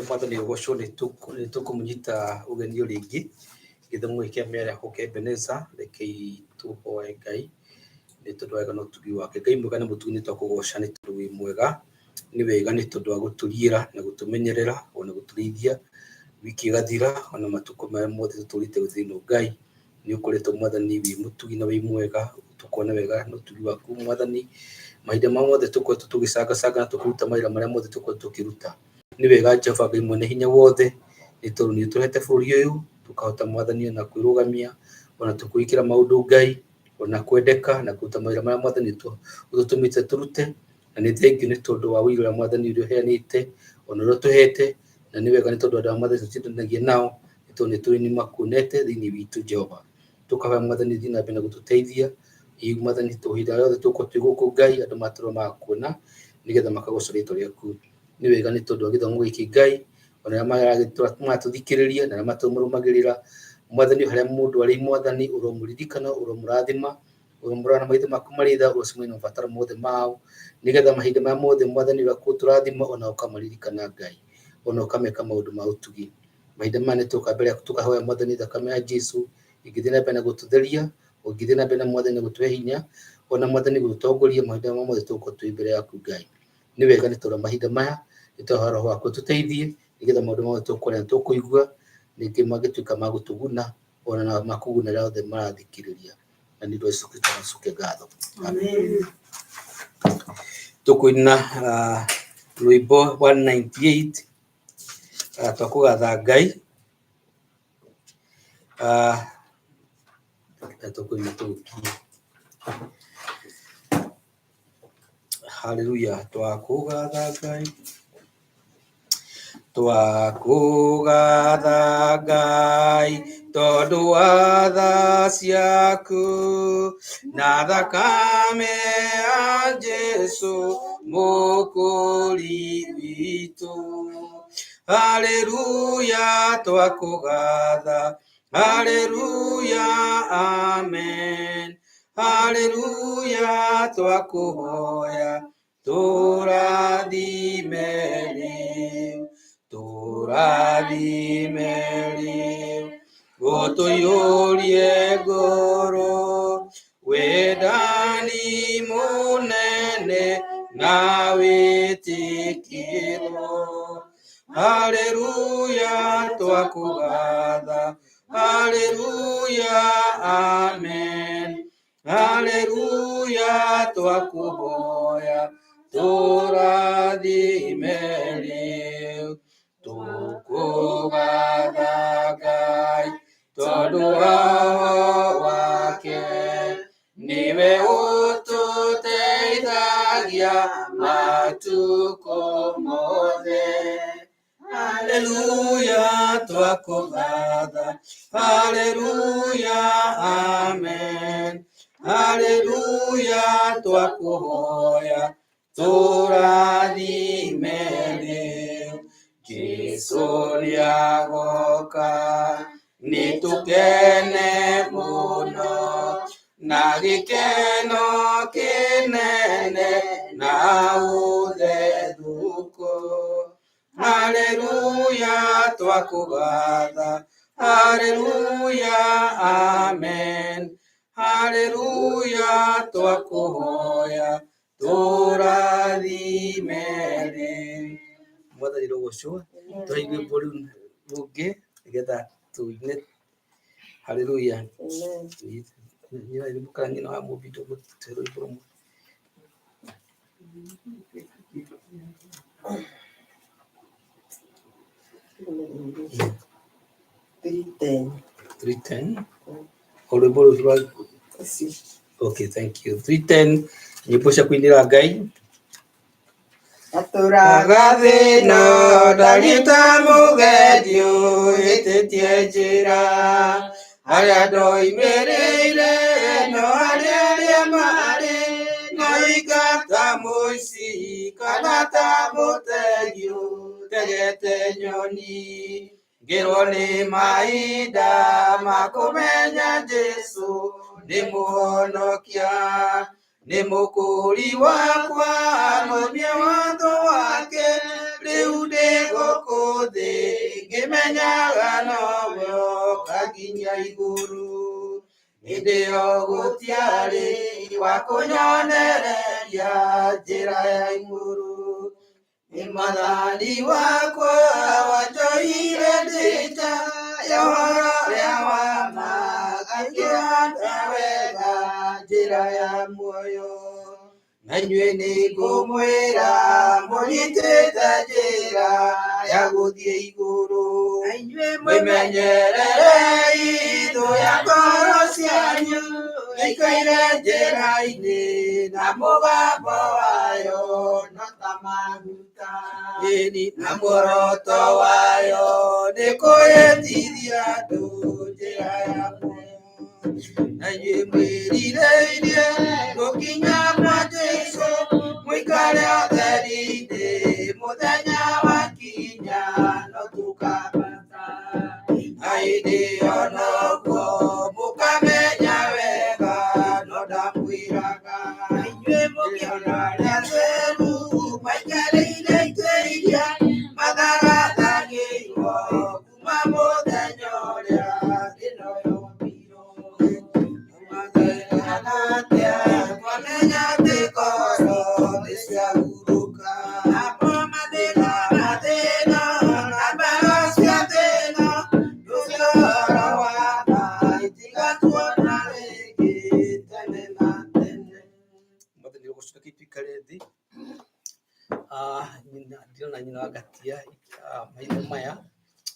Mwathani ũgocwo. Nĩ tũkũmũnyita ũgeni o rĩngĩ gĩthomo gĩkĩ kĩa mĩaraho kĩa Ebeneza. Rekei tũhoe Ngai nĩ tondũ wa wega na ũtugi wake. Ngai mwega na mũtugi, nĩ twakũgoca nĩ tondũ wĩ mwega. Nĩ wega nĩ tondũ wa gũtũriĩra na gũtũmenyerera ona gũtũrĩithia wiki ĩgathira, ona matukũ maya mothe tũtũrĩte thĩ ĩno. Ngai, nĩ ũkoretwo, Mwathani, wĩ mũtugi na wĩ mwega, tũkona wega na ũtugi waku, Mwathani. Mahinda marĩa mothe tũkoretwo tũgĩcangacanga na tũkĩruta mawĩra marĩa mothe tũkoretwo tũkĩruta, nĩ wega, Jehova Ngai mwene hinya wothe, nĩ tondũ nĩ ũtũhete bũrũri ũyũ, tũkahota, Mwathani, ona kwĩrũgamia, ona tũkwĩkĩra maũndũ, Ngai, ona kwendeka na kũruta mawĩra marĩa, Mwathani, ũtũtũmĩte tũrute. Na nĩ thengiũ nĩ tondũ wa ũira ũrĩa, Mwathani, ũrĩa ũheanĩte, ona ũrĩa ũtũhete. Na nĩ wega nĩ tondũ andũ arĩa, Mwathani, tũtindanagia nao, nĩ tondũ nĩ tũĩ nĩ makuonete thĩinĩ witũ. Jehova, tũkahoya, Mwathani, thiĩ na mbere na gũtũteithia. Ĩ Mwathani, tũhinda rĩothe tũgũkorwo twĩ gũkũ, Ngai, andũ matũrwo magakuona nĩgetha makagoca rĩtwa rĩaku. Nĩ wega nĩ tondũ wa gĩthomo gĩkĩ, Ngai, ona arĩa maratũthikĩrĩria na arĩa matũrũmagĩrĩra, Mwathani, harĩa mũndũ arĩ, Mwathani, ũromũririkana, ũromũrathima, ũromũrora na maitho maku marĩ tha, ũrocemania na mabataro mothe mao, nĩgetha mahinda maya mothe, Mwathani, ũrĩa kũtũrathima, ona ũkamaririkana, Ngai, ona ũkameka maũndũ ma ũtugi. Mahinda maya nĩ tũka mbere yaku, tũkahoya, Mwathani, thakame ya Jesu ĩngĩthiĩ na mbere na gũtũtheria, ũngĩthiĩ na mbere na, Mwathani, na gũtũhe hinya, ona, Mwathani, gũtũtongoria mahinda maya mothe tũgũkorwo twĩ mbere yaku. Ngai, nĩ wega nĩ tondũ mahinda maya nĩ twahoya Roho waku tũteithie, nĩgetha maũndũ mothe tũkũrĩa na tũkũigua ningĩ mangĩtuĩka ma gũtũguna, ona na makũguna arĩa othe marathikĩrĩria. Na nĩ ũndũ wa Jesũ Kristo acoke ngatho. Amen. Tũkũina rwĩmbo 198 twakũgatha Ngai. Tũkũina tũgĩkinya. Haleluya, twakũgatha Ngai, twakũgatha Ngai tondũ wa tha ciaku na thakame ya Jesu mũkũri witũ. Haleluya, twakũgatha. Haleluya, amen. Haleluya, twakũhoya tũrathime rĩu, tũrathime rĩu, ũtũiyũrie ngoro wendani mũnene na wĩtĩkĩro. Haleluya, twakũgatha. Haleluya, amen. Haleluya, twakũhoya tũrathime rĩu. Tũkũgatha Ngai tondũ wa wake, nĩwe ũtũteithagia matukũ mothe. Haleluya, twakũgatha. Haleluya, amen. Haleluya, twakũhoya tũrathime rĩu. Jesu nĩagoka, nĩ tũkene mũno na gĩkeno kĩnene na ũthethũko. Haleluya, twakũgatha. Haleluya, amen. Haleluya, twakũhoya tũrathime rĩu. Mwathani rũgocwo. Tũhe rwĩmbo rĩu rũngĩ nĩgetha tũine. Haleluya. Amen. Kana nyina wa mũmbi tũgũtũhe rwĩmbo rũmwe. 310. 310 o rwĩmbo rũu rwa Ũcio. Okay, thank you. 310, nyĩmbo cia kũinĩra Ngai. Atũraga Thĩna ndariĩ ta mũgendi ũhĩtĩtie njĩra, harĩa ndoimĩrĩire no harĩa arĩa marĩ no ta mũici kana ta mũtegi ũtegete nyoni. Ngĩrwo nĩ mahinda ma kũmenya Jesũ nĩ mũhonokia, nĩ mũkũri wakwa, nũmia watho wake, rĩu ndĩ gũkũ thĩ. Ngĩmenyaga nowe oka nginya igũrũ. Hĩndĩ ĩyo gũtiarĩ wa kũnyonereria njĩra ya igũrũ. Nĩ Mwathani wakwa wanjoire ndĩ nja ya ũhoro ũrĩa wa ma, akĩhanda wega njĩra ya muoyo. Na inyuĩ nĩngũmwĩra mũnyitĩte njĩra ya gũthiĩ igũrũ. Mwĩmenyererei thũ ya ngoro cianyu ĩikaire njĩra-inĩ na mũgambo wayo no ta maguta. Ĩni na muoroto wayo nĩ kũhĩtithia andũ njĩra ya muoyo. Na inyuĩ mwĩrirĩirie gũkinya kwa Jesũ, mũikare ũtheri-inĩ mũthenya wakinya no tũkambata. Na hĩndĩ ĩyo noguo mũkamenya wega no ndamwĩraga. Inyuĩ mũkĩona arĩa atheru maikarĩire itĩ iria matharathagĩirwo kuma mũthenya ũrĩa thĩ ĩno yombirwo. Mathĩna atĩa twamenya atĩ ngoro nĩ ciahurũka. Namo mathĩna mathĩna na mbaara cia thĩna ndũcio ũhoro wa ma itigatuona rĩngĩ tene na tene. Mwathani ũgũcoka tuikare thĩ. Nyina ndĩrona nyina wa Ngatia mahinda maya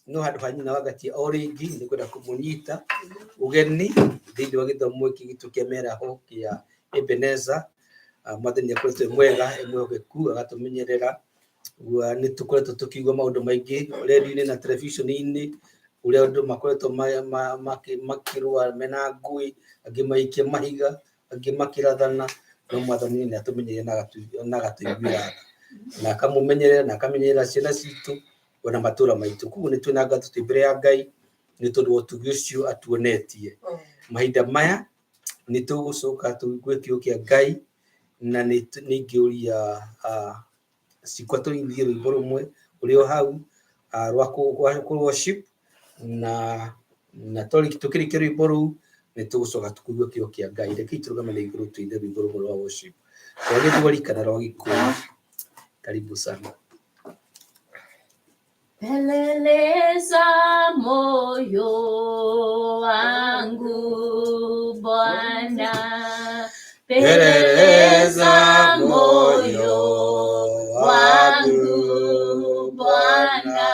no handũ ha nyina wa Ngatia o rĩngĩ nĩ kwenda kũmũnyita ũgeni thĩinĩ wa gĩthomo gĩkĩ gitũ kĩa mĩaraho kĩa Ebeneza. Mwathani akoretwo e mwega e mwĩhokeku agatũmenyerera. Nĩ tũkoretwo tũkĩigua maũndũ maingĩ redio-inĩ na television-inĩ ũrĩa andũ makoretwo makĩrũa mena ngũĩ, angĩ magĩikia mahiga, angĩ makĩrathana, no Mwathani nĩ atũmenyereire na agatũiguĩra tha na akamũmenyerera na akamenyerera ciana citũ ona matũra maitũ. Koguo nĩ twĩna ngatho twĩ mbere ya Ngai nĩ tondũ wa ũtugi ũcio atuonetie. Mahinda maya nĩ tũgũcoka tũigue kiugo kĩa Ngai na nĩ ingĩũria cikwa tũinithie rwĩmbo rũmwe ũrĩ o hau rwa kũ worship na tũkĩrĩkia rwĩmbo rũu nĩ tũgũcoka tũkũigue kiugo kĩa Ngai. Rekei tũrũgame na igũrũ tũine rwĩmbo rũmwe rwa worship rwa Gĩthweri kana rwa Gĩkũyũ. Karibu sana. Peleleza moyo wangu Bwana, Peleleza peleleza moyo moyo wangu wangu Bwana, Bwana,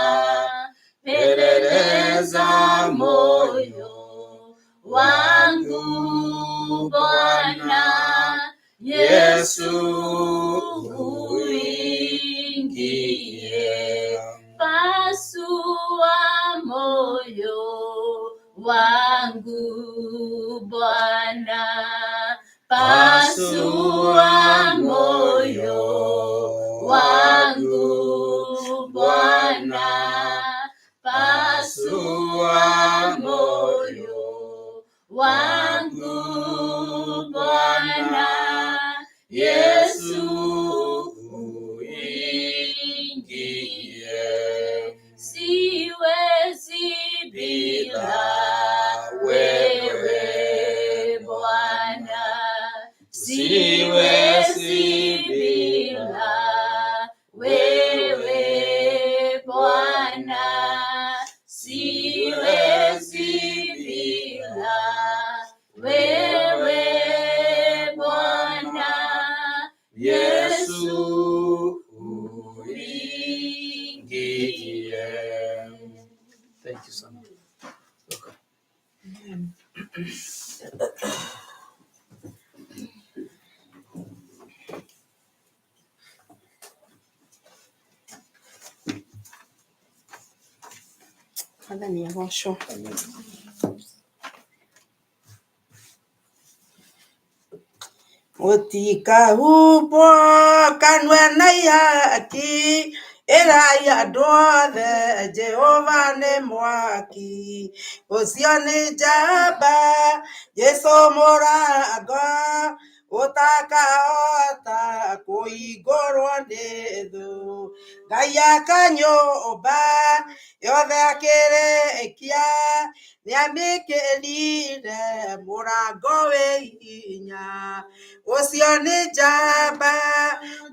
peleleza peleleza moyo moyo wangu wangu Bwana, Bwana, Yesu Yesu uingie uingie. pasua moyo wangu Bwana, Pasua pasua moyo moyo wangu wangu Bwana, Bwana, pasua pasua moyo moyo wangu wangu Bwana, Bwana, Yesu Yesu uingie. uingie. Siwezi Bila bila wewe wewe Bwana, Bwana, siwezi siwezi bila bila wewe wewe Bwana, Bwana, siwezi siwezi bila bila wewe wewe Bwana, Bwana, Yesu Yesu uingie. uingie. Thank you so much. Welcome. Mwathani agocwo. Amen. Mũtikahumbwo kanua na ihaki, ĩrai andũ othe Jehova nĩ mwaki. Ũcio nĩ njamba, Jesũ mũrango, ũtakahota kũhingũrwo nĩ thũ. Ngai aka nyũmba Yothe akĩrĩkia nĩamĩkĩrire mũrango wĩ hinya. Ũcio nĩ njamba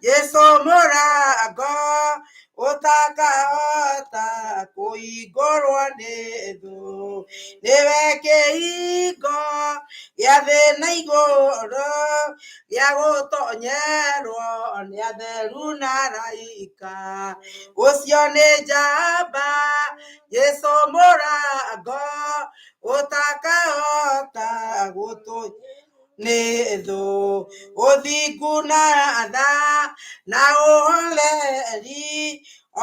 Jesũ mũrango ũtakahota kũhingũrwo nĩ thũ. Nĩwe kĩhingo gĩa thĩ na igũrũ gĩa gũtonyerwo nĩ atheru na araika. Ũcio nĩ njamba Jesũ mũrango ũtakahota gũtũ nĩ thũ. Ũthingu na tha na ũhoreri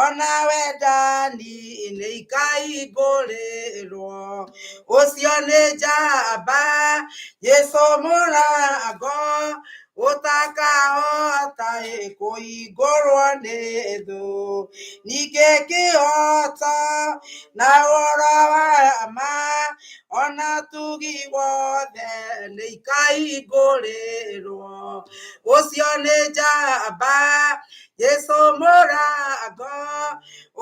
ona wendani nĩ ikahingũrĩrwo. Ũcio nĩ njamba Jesũ mũrango ũtakahota kũhingũrwo nĩ thũ. Ningĩ kĩhooto na ũhoro wa ma ona tugi wothe nĩ ikahingũrĩrwo. Ũcio nĩ njamba Jesũ mũrango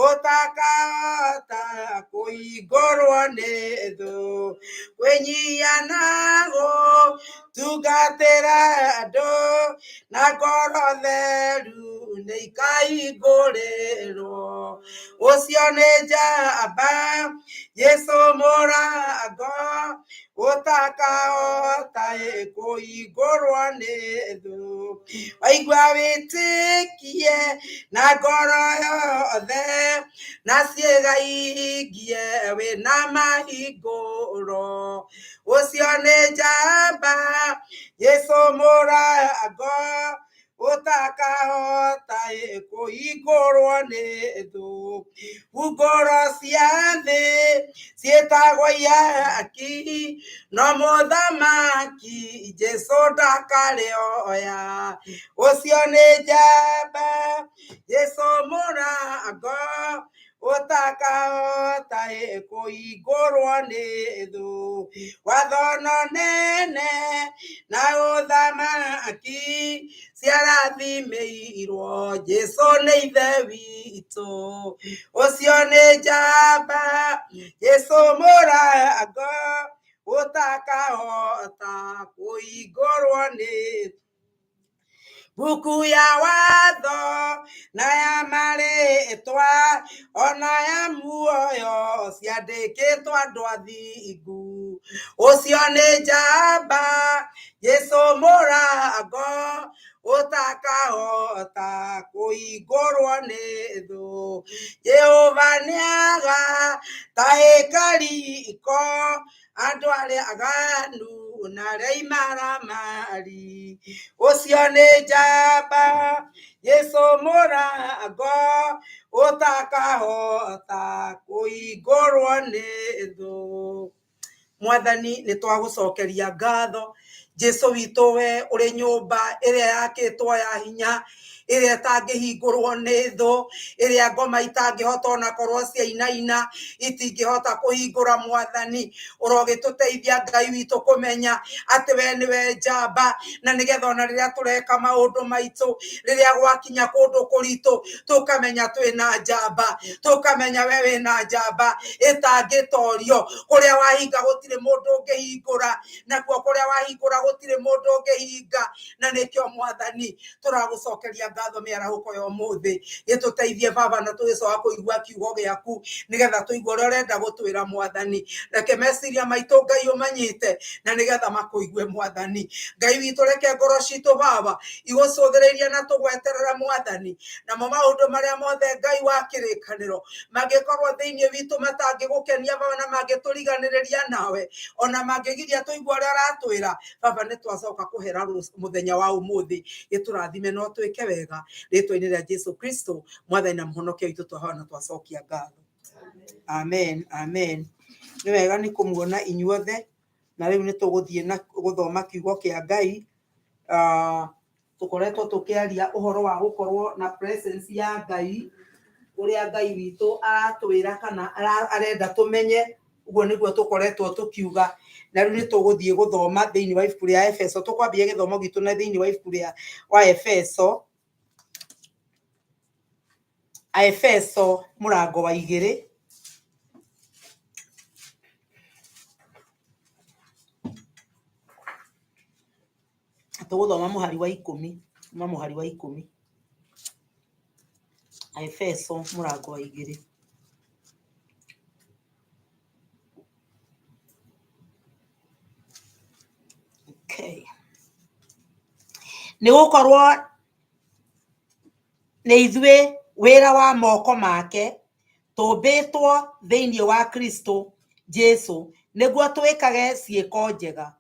ũtakahota kũhingũrwo nĩ thũ. Kwĩnyihia na gũtungatĩra andũ na ngoro theru nĩ ikahingũrĩrwo. Ũcio nĩ njamba Jesũ mũrango ũtakahota kũhingũrwo nĩ thũ. Waigua wĩtĩkie na ngoro yothe na ciĩga ihingie wĩna mahingũro. Ũcio nĩ njamba Jesũ mũrango ũtakahota kũhingũrwo nĩ thũ. Hungũro cia thĩ ciĩtagwo ihaki no mũthamaki Jesũ ndakarĩoya. Ũcio nĩ njamba Jesũ mũrango ũtakahota kũhingũrwo nĩ thũ. Watho no nene na ũthamaki ciarathimĩirwo Jesũ nĩ ithe witũ. Ũcio nĩ njamba Jesũ mũrango ũtakahota kũhingũrwo nĩ Buku ya watho na ya marĩtwa ona ya muoyo ciandĩkĩtwo andũ athingu. Ũcio nĩ njamba Jesũ mũrango ũtakahota kũhingũrwo nĩ thũ. Jehova nĩaga tahĩka riko andũ arĩa aganu na arĩa imaramari. Ũcio nĩ njamba Jesũ mũrango ũtakahota kũhingũrwo nĩ thũ. Mwathani nĩ twagũcokeria ngatho Jesũ witũ we ũrĩ nyũmba ĩrĩa yakĩtwo ya hinya ĩrĩa ĩtangĩhingũrwo nĩ thũ, ĩrĩa ngoma itangĩhota ona korwo ciainaina itingĩhota kũhingũra. Mwathani ũrogĩtũteithia Ngai witũ kũmenya atĩ we nĩwe njamba, na nĩgetha ona rĩrĩa tũreka maũndũ maitũ, rĩrĩa gwakinya kũndũ kũritũ, tũkamenya twĩna njamba, tũkamenya we wĩna njamba ĩtangĩtorio. Kũrĩa wahinga gũtirĩ mũndũ ũngĩhingũra, nakuo kũrĩa wahingũra gũtirĩ mũndũ ũngĩhinga. Na nĩkĩo Mwathani tũragũcokeria ngatho mĩarahũko ya ũmũthĩ. Gĩtũteithie Baba na tũgĩcoka kũigua kiugo gĩaku nĩgetha tũigue ũrĩa ũrenda gũtwĩra Mwathani. Reke meciria maitũ Ngai ũmanyite na nĩgetha makũigue Mwathani. Ngai witũ reke ngoro citũ Baba igũcũthĩrĩrie na tũgweterera Mwathani, namo maũndũ marĩa mothe Ngai wa kĩrĩkanĩro mangĩkorwo thĩinĩ witũ matangĩgũkenia Baba na mangĩtũriganĩrĩria nawe, ona mangĩgiria tũigue ũrĩa ũratwĩra Baba, nĩ twacoka kũhera mũthenya wa ũmũthĩ. Gĩtũrathime no twĩke wega rĩtwa-inĩ rĩa Jesu Kristo Mwathani na mũhonokia witũ twahoya na twacokia ngatho. Amen, amen. Nĩ wega nĩ kũmuona inyuothe, na rĩu nĩ tũgũthiĩ na gũthoma kiugo kĩa Ngai. Tũkoretwo tũkĩaria ũhoro wa gũkorwo na presence ya Ngai, ũrĩa Ngai witũ aratwĩra kana arenda tũmenye. Ũguo nĩguo tũkoretwo tũkiuga, na rĩu nĩ tũgũthiĩ gũthoma thĩinĩ wa ibuku rĩa Efeso. Tũkwambia gĩthomo gitũ na thĩinĩ wa ibuku rĩa wa Efeso, Aefeso mũrango wa 2. Tũgũthoma mũhari wa ikũmi, kuma mũhari wa ikũmi. Aefeso mũrango wa igĩrĩ. Okay. Nĩ gũkorwo nĩ ithuĩ wĩra wa moko make, tũmbĩtwo thĩinĩ wa Kristo Jesu nĩguo twĩkage ciĩko njega,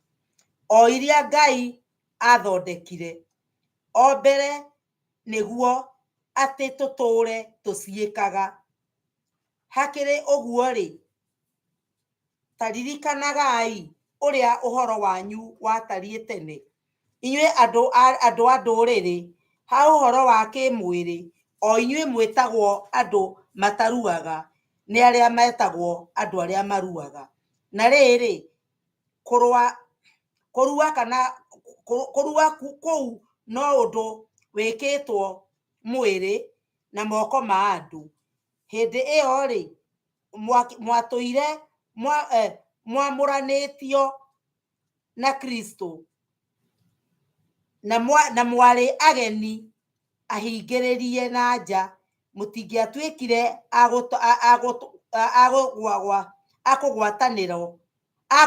o iria Ngai athondekire o mbere nĩguo atĩ tũtũũre tũciĩkaga. Hakĩrĩ ũguo-rĩ, ta ririkanagai ũrĩa ũhoro wanyu watariĩ tene, inyuĩ andũ a andũ a ndũrĩrĩ, ha ũhoro wa kĩĩmwĩrĩ, o inyuĩ mwĩtagwo andũ mataruaga nĩ arĩa metagwo andũ arĩa maruaga. Na rĩrĩ, kũrũa kũrua kana kũrua kũu no ũndũ wĩkĩtwo mwĩrĩ na moko ma andũ. Hĩndĩ ĩyo-rĩ, mwatũire mwamũranĩtio na Kristo na mwarĩ ageni ahingĩrĩrie na nja, mũtingĩatuĩkire a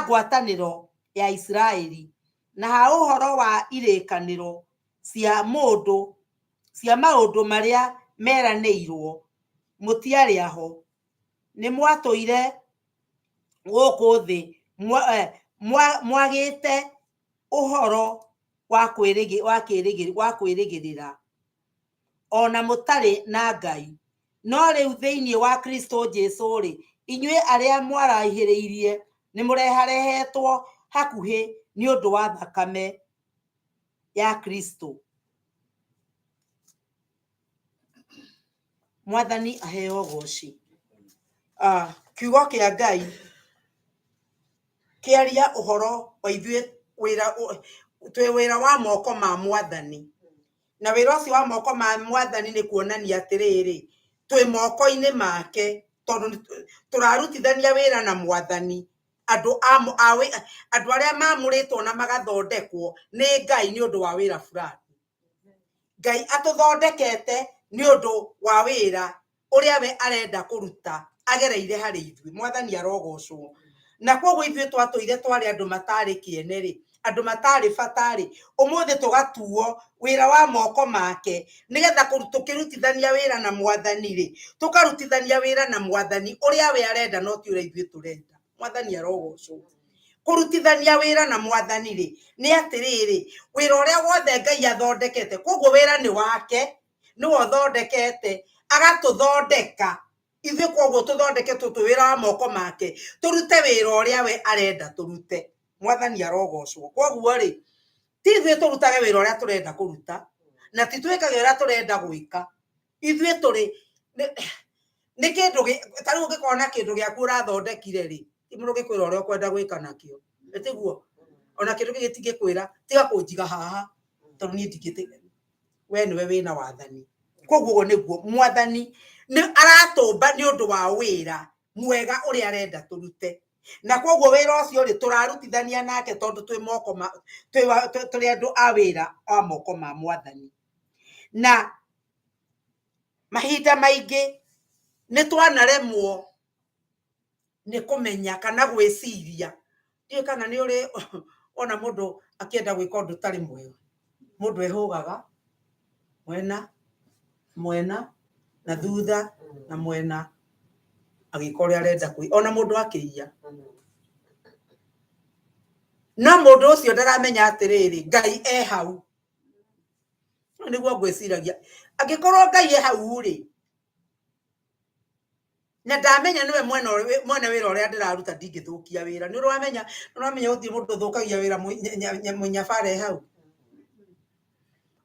ngwatanĩro ya Isiraeli, na ha ũhoro wa irĩkanĩro cia maũndũ marĩa meranĩirwo, mũtiarĩ aho. Nĩ mwatũire gũkũ thĩ mwagĩte ũhoro wa kwĩrĩgĩrĩra, ona mũtarĩ na Ngai. No rĩu thĩinĩ wa Kristo Jesu-rĩ, inyuĩ arĩa mwaraihĩrĩirie nĩ mũreharehetwo hakuhĩ nĩ ũndũ wa thakame ya Kristo. Mwathani aheo goci. Kiugo kĩa Ngai kĩaria ũhoro wa ithuĩ wĩra twĩ wĩra wa moko ma Mwathani. Na wĩra ũcio wa moko ma Mwathani nĩ kuonania atĩrĩrĩ, twĩ moko-inĩ make tondũ tũrarutithania wĩra na Mwathani. Andũ andũ arĩa mamũrĩtwo na magathondekwo nĩ Ngai nĩ ũndũ wa wĩra fulani. Ngai atũthondekete nĩ ũndũ wa wĩra ũrĩa we arenda kũruta agereire harĩ ithuĩ. Mwathani arogocwo. Na koguo ithuĩ twatũire twarĩ andũ matarĩ kĩene rĩ, andũ matarĩ bata rĩ, ũmũthĩ tũgatuo wĩra wa moko make, nĩgetha tũkĩrutithania wĩra na Mwathani rĩ, tũkarutithania wĩra na Mwathani ũrĩa we arenda no ti ũrĩa ithuĩ tũrenda. Mwathani arogocwo. Kũrutithania wĩra na Mwathani rĩ, nĩ atĩrĩrĩ, wĩra ũrĩa wothe Ngai athondekete, koguo wĩra nĩ wake, nĩwe ũthondekete, agatũthondeka ithuĩ, koguo tũthondeketwo twĩ wĩra wa moko make, tũrute wĩra ũrĩa we arenda tũrute. Mwathani arogocwo. Koguo rĩ, ti ithuĩ tũrutage wĩra ũrĩa tũrenda kũruta, na ti twĩkage ũrĩa tũrenda gwĩka. Ithuĩ tũrĩ nĩ kĩndũ, ta rĩu ũngĩkorwo na kĩndũ gĩaku ũrathondekire rĩ, ti mũndũ ũngĩkwĩra ũrĩa ũkwenda gwĩka nakĩo, ĩtiguo? Ona kĩndũ gĩkĩ gĩtingĩkwĩra tiga kũnjiga haha tondũ niĩ ndingĩte, we nĩwe wĩna wathani. Koguo ũguo nĩguo Mwathani nĩ aratũmba nĩ ũndũ wa wĩra mwega ũrĩa arenda tũrute. Na koguo wĩra ũcio rĩ, tũrarutithania nake tondũ twĩ moko ma, tũrĩ andũ a wĩra wa moko ma Mwathani. Na mahinda maingĩ nĩ twanaremwo nĩ kũmenya kana gwĩciria. Ndiũĩ kana nĩ ũrĩ ona mũndũ akĩenda gwĩka ũndũ ũtarĩ mwega, mũndũ ehũgaga mwena mwena na thutha na mwena agĩka ũrĩa arenda kwĩ, ona mũndũ akĩiya. No mũndũ ũcio ndaramenya atĩrĩrĩ, Ngai e hau. Nĩguo ngwĩciragia, angĩkorwo Ngai e hau rĩ, na ndamenya nĩwe mwene wĩra ũrĩa ndĩraruta, ndingĩthũkia wĩra. Nĩ ũramenya, nĩ ũramenya gũtirĩ mũndũ ũthũkagia wĩra mũnyabara e hau.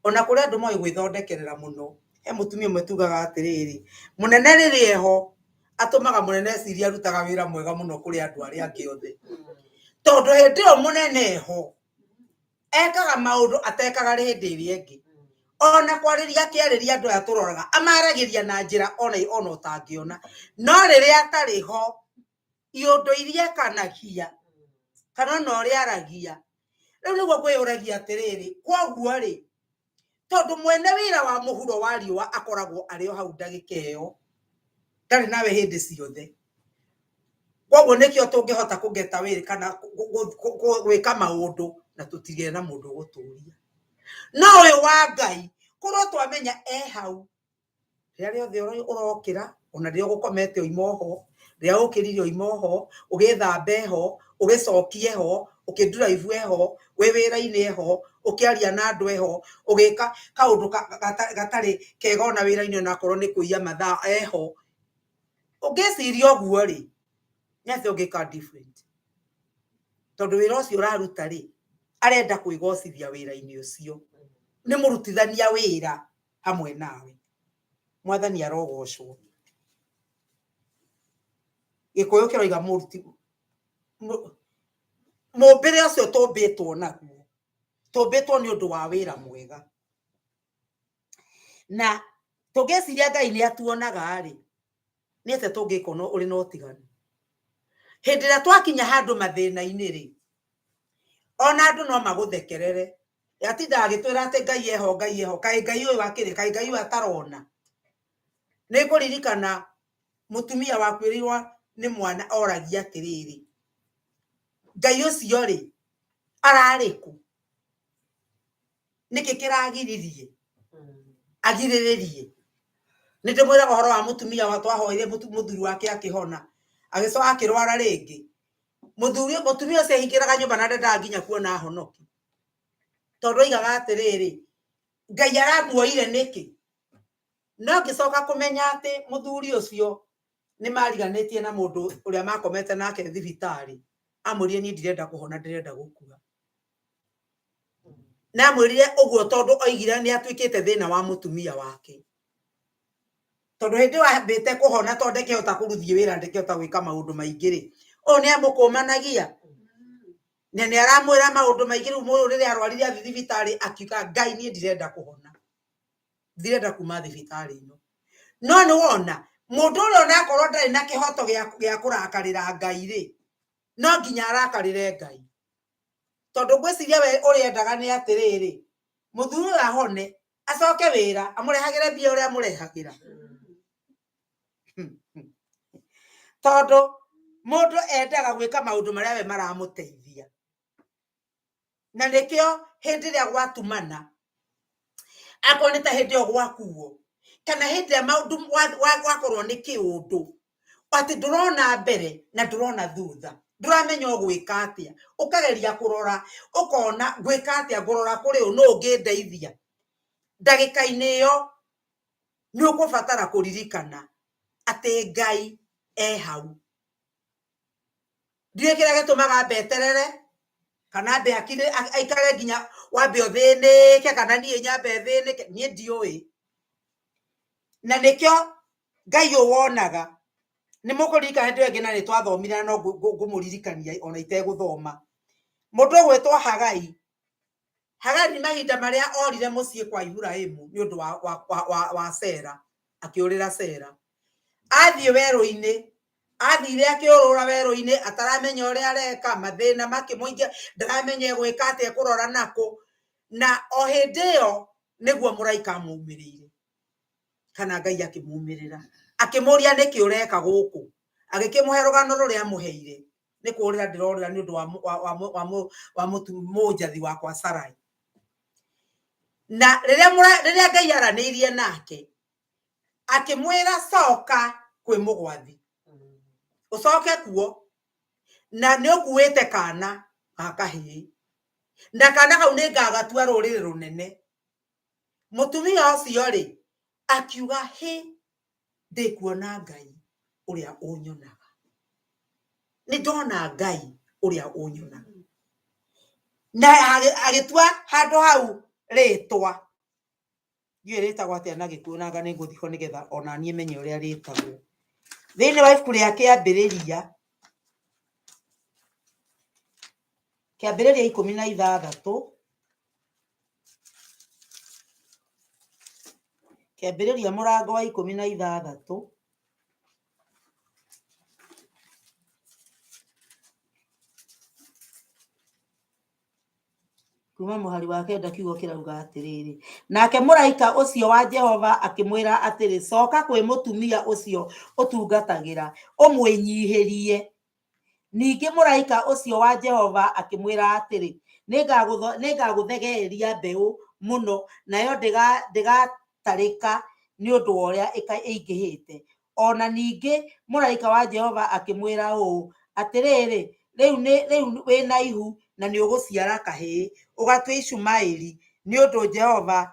Ona kũrĩ andũ moĩ gwĩthondekerera mũno. He mũtumia ũmwe tugaga atĩrĩrĩ, mũnene rĩrĩa eho, atũmaga mũnene ecirie arutaga wĩra mwega mũno kũrĩ andũ arĩa angĩ othe. Tondũ hĩndĩ ĩyo mũnene eho, ekaga maũndũ atekaga hĩndĩ ĩrĩa ĩngĩ. Ona kwarĩria akĩarĩria andũ aya tũroraga, amaragĩria na njĩra ona ũtangĩona. No rĩrĩa atarĩ ho, iũndũ iria ekanagia, kana ona ũrĩa aragia, Rĩu nĩguo ngwĩyũragia atĩrĩrĩ, kwoguo rĩ, tondũ mwene wĩra wa mũhuro wa riũa akoragwo arĩ o hau ndagĩka ĩyo, ndarĩ nawe hĩndĩ ciothe. Kwoguo nĩkĩo tũngĩhota kũgeta wĩra kana gwĩka maũndũ na tũtigĩe na mũndũ ũgũtũria. No ũyũ wa Ngai, korwo twamenya e hau, rĩrĩa rĩothe ũrokĩra, ona rĩrĩa ũgũkomete oima oho, rĩrĩa ũkĩrire oima oho, ũgĩthamba eho, ũgĩcokia eho, ũkĩndrive eho, wĩ wĩra-inĩ eho, ũkĩaria na andũ eho, ũgĩka kaũndũ gatarĩ kega ona wĩra-inĩ onakorwo nĩ kũiya mathaa eho. Ũngĩciria ũguo rĩ, nĩ atĩa ũngĩka different? Tondũ wĩra ũcio ũraruta rĩ, arenda kwĩgocithia wĩra-inĩ ũcio. Nĩ mũrutithania wĩra hamwe nawe. Mwathani arogocwo. Gĩkũyũ kĩroiga mũruti mũmbĩre ũcio tũmbĩtwo naguo, tũmbĩtwo nĩ ũndũ wa wĩra mwega. Na tũngĩciria Ngai nĩ atuonaga rĩ, nĩ atĩa tũngĩka ũrĩ na ũtiganu? Hĩndĩ ĩrĩa twakinya handũ mathĩna-inĩ rĩ, ona andũ no magũthekerere. Atindaga agĩtwĩra atĩ Ngai eho, Ngai eho, kaĩ Ngai ũyũ akĩrĩ, kaĩ Ngai ũyũ atarona. Nĩ ngũririkana mũtumia wakuĩrĩirwo nĩ mwana oragia atĩrĩrĩ, Ngai ũcio rĩ, ararĩ kũ? Nĩkĩ kĩragiririe agirĩrĩrie? Nĩ ndĩmwĩraga ũhoro wa mũtumia wa twahoire mũthuri wake akĩhona, agĩcoka akĩrwara rĩngĩ. Mũthuri mũtumia ũcio ehingĩraga nyũmba na ndendaga nginya kuona ahonoki, tondũ oigaga atĩrĩrĩ, Ngai aramuoire nĩkĩ? No ngĩcoka kũmenya atĩ mũthuri ũcio nĩ mariganĩtie na mũndũ ũrĩa makomete nake thibitarĩ, amwĩrire niĩ ndirenda kũhona, ndĩrenda gũkua. Na amwĩrire ũguo tondũ oigire nĩ atuĩkĩte thĩna wa mũtumia wake. Tondũ hĩndĩ ĩyo ambĩte kũhona tondũ ndekĩhota kũruthiĩ wĩra, ndekĩhota gwĩka maũndũ maingĩ rĩ, ũyũ nĩ amũkũmanagia na nĩ aramwĩra maũndũ maingĩ. Rĩu mũyũ rĩrĩa arwarire athiĩ thibitarĩ akiuga Ngai niĩ ndirenda kũhona, ndirenda kuma thibitarĩ ĩno. No nĩ wona mũndũ ũrĩa onakorwo ndarĩ na kĩhoto gĩa kũrakarĩra Ngai rĩ, no nginya arakarĩre Ngai. Tondũ ngwĩciria we ũrĩendaga nĩ atĩrĩrĩ, mũthuri ũyũ ahone, acoke wĩra, amũrehagĩre mbia ũrĩa amũrehagĩra. Tondũ mũndũ endaga gwĩka maũndũ marĩa we maramũteithia. Na nĩkĩo hĩndĩ ĩrĩa gwatumana, akorwo nĩ ta hĩndĩ ĩyo gwakuo, kana hĩndĩ ĩrĩa maũndũ gwakorwo nĩ kĩũndũ, atĩ ndũrona mbere na ndũrona thutha, ndũramenya ũgwĩka atĩa, ũkageria kũrora, ũkona ngwĩka atĩa, ngũrora kũrĩ ũ, nũ ũngĩndeithia. Ndagĩka-inĩ ĩyo nĩ ũkũbatara kũririkana atĩ Ngai e hau. Ndiũĩ kĩrĩa gĩtũmaga mbeterere kana ambe akire aikare nginya wambe ũthĩnĩke kana niĩ nyambe thĩnĩke, niĩ ndiũĩ. Na nĩkĩo Ngai ũyũ wonaga, nĩ mũkũririkana hĩndĩ ĩyo ĩngĩ na nĩ twathomire na no ngũmũririkania ona itegũthoma. Mũndũ ũgwĩtwo Hagai, Hagai nĩ mahinda marĩa orire mũciĩ kwa Iburahĩmu nĩ ũndũ wa Sera, akĩũrĩra Sera. Athiĩ werũ-inĩ, athire akĩũrũra werũ-inĩ ataramenya ũrĩa areka, mathĩna makĩmũingĩ, ndaramenya egwĩka atĩa, ekũrora nakũ. Na o hĩndĩ ĩyo nĩguo mũraika amumĩrĩire, kana Ngai akĩmumĩrĩra, akĩmũria nĩkĩ ũreka gũkũ, agĩkĩmũhe rũgano rũrĩa amũheire, nĩ kũrĩra ndĩrorĩra nĩ ũndũ wa mũnjathi wakwa Sarai. Na rĩrĩa Ngai aranĩirie nake, akĩmwĩra coka kwĩ mũgwathi, ũcoke kuo, na nĩ ũkuĩte kana ga kahĩĩ, na kana kau nĩ ngagatua rũrĩrĩ rũnene. Mũtumia ũcio rĩ, akiuga hĩ, ndĩkuona Ngai ũrĩa ũnyonaga. Nĩ ndona Ngai ũrĩa ũnyonaga. Na agĩtua handũ hau rĩtwa. Ndiũĩ rĩtagwo atĩa na Gĩkũyũ na anga nĩ ngũthiĩ ho nĩgetha ona niĩ menye ũrĩa rĩtagwo. Thĩinĩ wa ibuku rĩa Kĩambĩrĩria, Kĩambĩrĩria 16, Kĩambĩrĩria mũrango wa 16, Kuma mũhari wa kenda kiugo kĩrauga atĩrĩrĩ, nake mũraika ũcio wa Jehova akĩmwĩra atĩrĩ, coka kwĩ mũtumia ũcio ũtungatagĩra, ũmwĩnyihĩrie. Ningĩ mũraika ũcio wa Jehova akĩmwĩra atĩrĩ, nĩngagũthegeeria mbeũ mũno, nayo ndĩgatarĩka nĩ ũndũ wa ũrĩa ĩingĩhĩte. O na ningĩ mũraika wa Jehova akĩmwĩra ũũ, Atĩrĩrĩ, rĩu wĩ na ihu na nĩũgũciara kahĩĩ, ũgatue Ishumaeli, nĩ ũndũ Jehova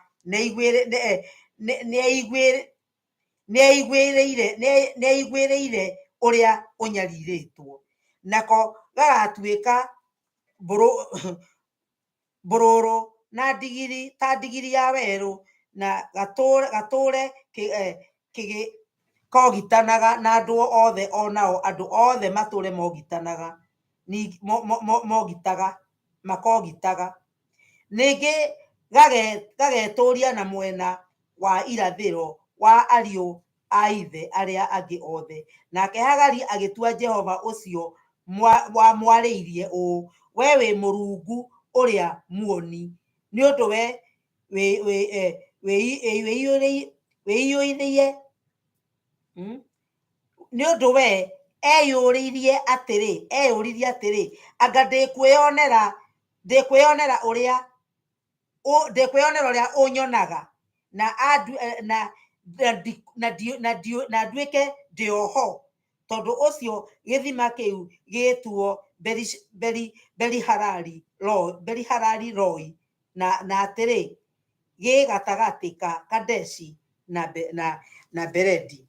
nĩaiguĩrĩire ũrĩa ũnyarirĩtwo. Nako gagatuĩka mbũrũrũ na ndigiri ta ndigiri ya werũ, na gatũũre kogitanaga na andũ othe, o nao andũ othe matũũre mogitanaga, makogitaga. Ningĩ gagetũũria na mwena wa irathĩro wa ariũ a ithe arĩa angĩ othe. Nake Hagari agĩtua Jehova ũcio wamwarĩirie ũũ, Wee wĩ Mũrungu ũrĩa muoni, nĩ ũndũ we wĩiyũrĩirie nĩ ũndũ we eyũririe atĩrĩ, anga ndĩkwĩonera ũrĩa ũnyonaga, na nduĩke ndĩ o ho. Tondũ ũcio gĩthima kĩu gĩgĩtuo Beri-halai Roi, na atĩrĩ, gĩ gatagatĩ ka Kadeshi na Beredi.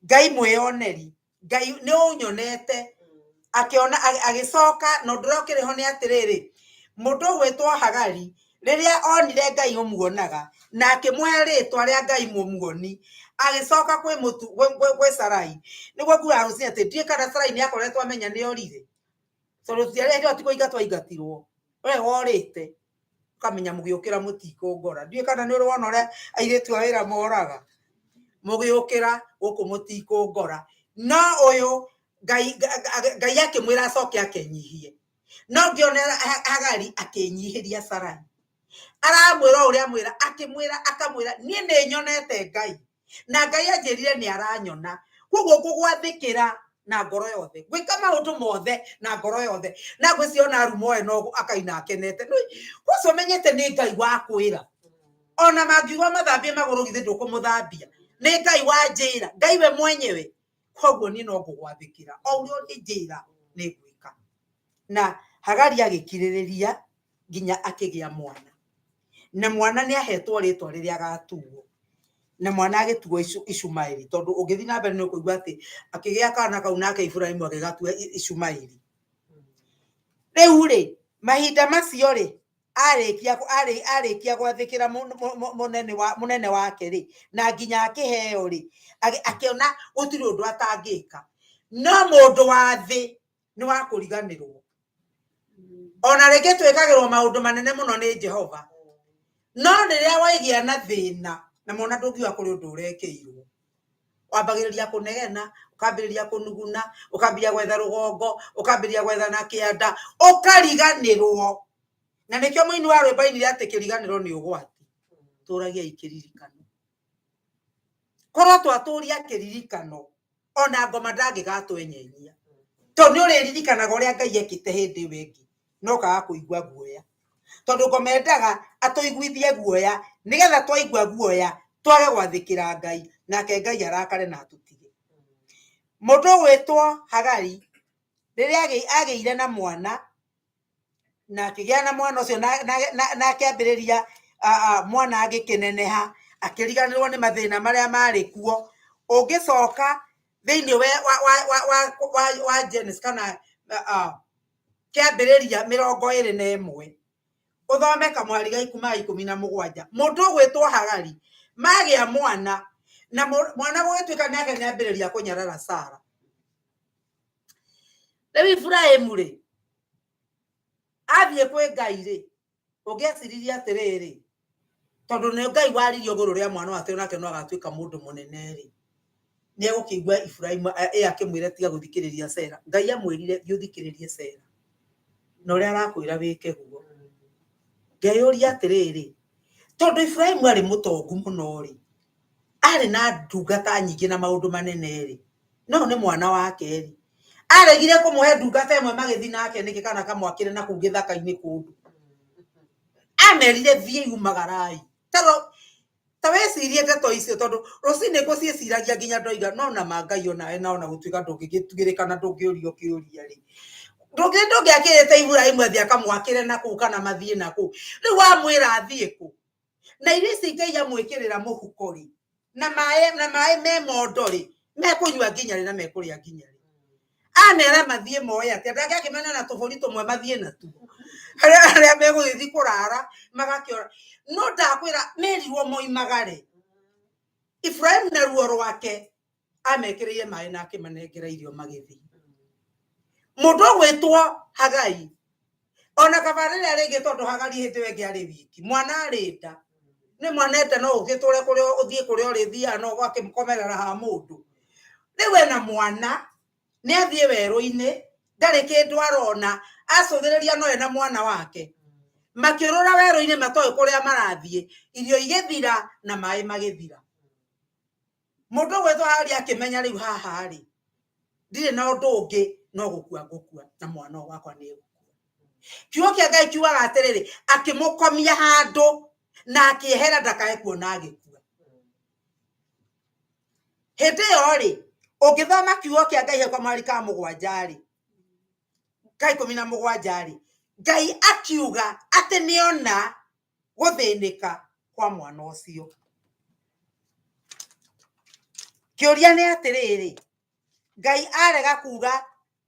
Ngai mwĩyoneri, Ngai nĩ ũnyonete, akĩona agĩcoka. Na ũndũ ũrĩa ũkĩrĩ ho nĩ atĩrĩrĩ, mũndũ ũgwĩtwo Hagari rĩrĩa onire Ngai ũmuonaga na akĩmũhe rĩtwa rĩa Ngai mũmuoni, agĩcoka kwĩ mũtu gwĩ Sarai. Nĩguo ngugaga rũcinĩ atĩ ndiũĩ kana Sarai nĩ akoretwo amenya nĩ orire, tondũ hĩndĩ ĩyo ti kũingatwo aingatirwo, we worĩte ũkamenya mũgĩũkĩra mũtikũngora. Ndiũĩ kana nĩ ũrĩ wona ũrĩa airĩtu a wĩra moraga, mũgĩũkĩra gũkũ mũtikũngora. No ũyũ Ngai akĩmwĩra acoke akenyihie, no ngĩona Hagari akĩnyihĩria Sarai, aramwĩra ũrĩa amwĩra, akĩmwĩra akamwĩra, niĩ nĩ nyonete Ngai na Ngai anjĩrire nĩ aranyona, koguo ngũgwathĩkĩra na ngoro yothe, ngwĩka maũndũ mothe na ngoro yothe. Na ngwĩciria ona arumoe no akaina akenete, ũcio ũmenyete nĩ Ngai wakwĩra. Ona mangiuga mathambie magũrũ, githĩ ndũkũmũthambia? Nĩ Ngai wanjĩra, Ngai we mwenyewe, koguo niĩ no ngũgwathĩkĩra o ũrĩa ũrĩnjĩra nĩ ngwĩka. Na Hagari agĩkirĩrĩria nginya akĩgĩa mwana, na mwana nĩ ahetwo rĩtwa rĩrĩa agatuo, na mwana agĩtuo Ishumaeli, tondũ ũngĩthiĩ na mbere nĩ ũkũigua atĩ akĩgĩa kana kau nake Iburahĩmu agĩgatua Ishumaeli. Rĩu rĩ, mahinda macio rĩ, arĩkia gwathĩkĩra mũnene wake rĩ, na nginya akĩheo rĩ, akĩona gũtirĩ ũndũ atangĩka. No mũndũ wa thĩ nĩ wa kũriganĩrwo. Ona rĩngĩ twĩkagĩrwo maũndũ manene mũno nĩ Jehova, no rĩrĩa waigĩa na thĩna na mwana ndũngiuga kũrĩ ũndũ ũrekĩirwo, wambagĩrĩria kũnegena, ũkambĩrĩria kũnuguna, ũkambĩrĩria gwetha rũgongo, ũkambĩrĩria gwetha na kĩanda, ũkariganĩrwo. Na nĩkĩo mũini wa rwĩmbo ainire atĩ kĩriganĩro nĩ ũgwati. Tũragiai kĩririkano. Korwo twatũria kĩririkano, ona ngoma ndangĩgatwenyenyia, tondũ nĩ ũrĩririkanaga ũrĩa Ngai ekĩte hĩndĩ ĩyo ĩngĩ, no ũkaga kũigua guoya, tondũ ngoma endaga atũiguithie guoya, nĩgetha twaigua guoya twage gwathĩkĩra Ngai, nake Ngai arakare na atũtige. Mũndũ ũgwĩtwo Hagari rĩrĩa agĩire na mwana, na akĩgĩa na mwana ũcio na akĩambĩrĩria mwana agĩkĩneneha, akĩriganĩrwo nĩ mathĩna marĩa marĩ kuo. Ũngĩcoka thĩinĩ wa Genesis kana kĩambĩrĩria 21, ũthome kamwari ga kuma 17, mũndũ ũgwĩtwo Hagari magĩa mwana, na mwana gũgĩtuĩka nake nĩambĩrĩria kũnyarara Sara. Rĩu Iburahĩmu rĩ, athiĩ kwĩ Ngai rĩ, ũngĩeciririe atĩrĩrĩ, tondũ nĩ Ngai waririe ũgũrũ rĩa mwana wake nake no agatuĩka mũndũ mũnene rĩ, nĩ egũkĩigua Iburahĩmu ĩ akĩmwĩra tiga gũthikĩrĩria Sera. Ngai amwĩrire thiĩ ũthikĩrĩrie Sera, na ũrĩa arakwĩra wĩke guo. Ngeyũria atĩrĩrĩ, tondũ Iburahĩmu arĩ mũtongu mũno rĩ, arĩ na ndungata nyingĩ na maũndũ manene rĩ, no nĩ mwana wake rĩ, aregire kũmũhe ndungata ĩmwe magĩthiĩ nake nĩkĩ kana kamwakĩre na kũu gĩthaka-inĩ kũndũ? Amerire thiĩi umagarai. Ta wĩcirie ndeto icio tondũ rũcinĩ ngũciĩciragia nginya ndoiga no na ma Ngai onawe na ona gũtuĩka ndũngĩgĩtuĩrĩka na ndũngĩũrio kĩũria rĩ, ndũngĩakĩrĩte Iburahĩmu athiĩ akamwakĩre na kũu kana mathiĩ na kũu. Rĩu wamwĩra athiĩ kũ? Na irio ici Ngai amwĩkĩrĩra mũhuko rĩ, na maĩ me mondo rĩ, mekũnyua nginya rĩ na mekũrĩa nginya rĩ? Amera mathiĩ moe atĩa? Ndangĩakĩmena na tũbũri tũmwe mathiĩ natuo arĩa megũgĩthiĩ kũrara magakĩora. No ndakwĩra merirwo moimagare. Iburahĩmu na ruo rwake amekĩrĩire maĩ na akĩmanengera irio magĩthiĩ. Mũndũ ũgwĩtwo Hagai ona kaba rĩrĩa rĩngĩ tondũ Hagari hĩndĩ ĩyo ĩngĩ arĩ wiki, mwana arĩ nda, nĩ mwana enda no ũgĩtũre kũrĩa ũthiĩ kũrĩa ũrĩthiaga no ũgakĩmũkomerera ha mũndũ. Rĩu ena mwana, nĩ athiĩ werũ-inĩ, ndarĩ kĩndũ arona, acũthĩrĩria no ena mwana wake. Makĩũrũra werũ-inĩ matoĩ kũrĩa marathiĩ, irio igĩthira na maĩ magĩthira. Mũndũ ũgwĩtwo Hagari akĩmenya rĩu haha rĩ, ndirĩ na ũndũ ũngĩ no gũkua ngũkua na mwana ũyũ wakwa nĩ egũkua. Kiugo kĩa Ngai kiugaga atĩrĩrĩ, akĩmũkomia handũ na akĩehera ndakae kuona agĩkua. Hĩndĩ ĩyo rĩ, ũngĩthoma kiugo kĩa Ngai hau kamweri ka mũgwanja rĩ, ka 17 rĩ, Ngai akiuga atĩ nĩona gũthĩnĩka kwa mwana ũcio. Kĩũria nĩ atĩrĩrĩ, Ngai arega kuga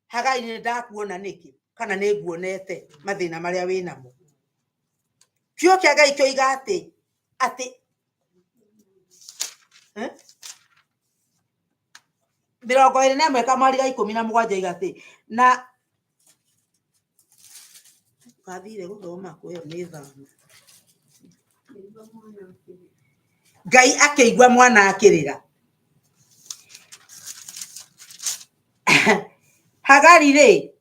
Hagai nĩ ndakuona nĩkĩ kana nĩ nguonete mathĩna marĩa wĩnamo? Kiugo kĩa Ngai kĩoiga atĩ atĩ 21 kamweri ga 17 oiga atĩ na wathire gũthoma kwĩyo nĩ thama. Ngai akĩigua mwana akĩrĩra. Hagari rĩ,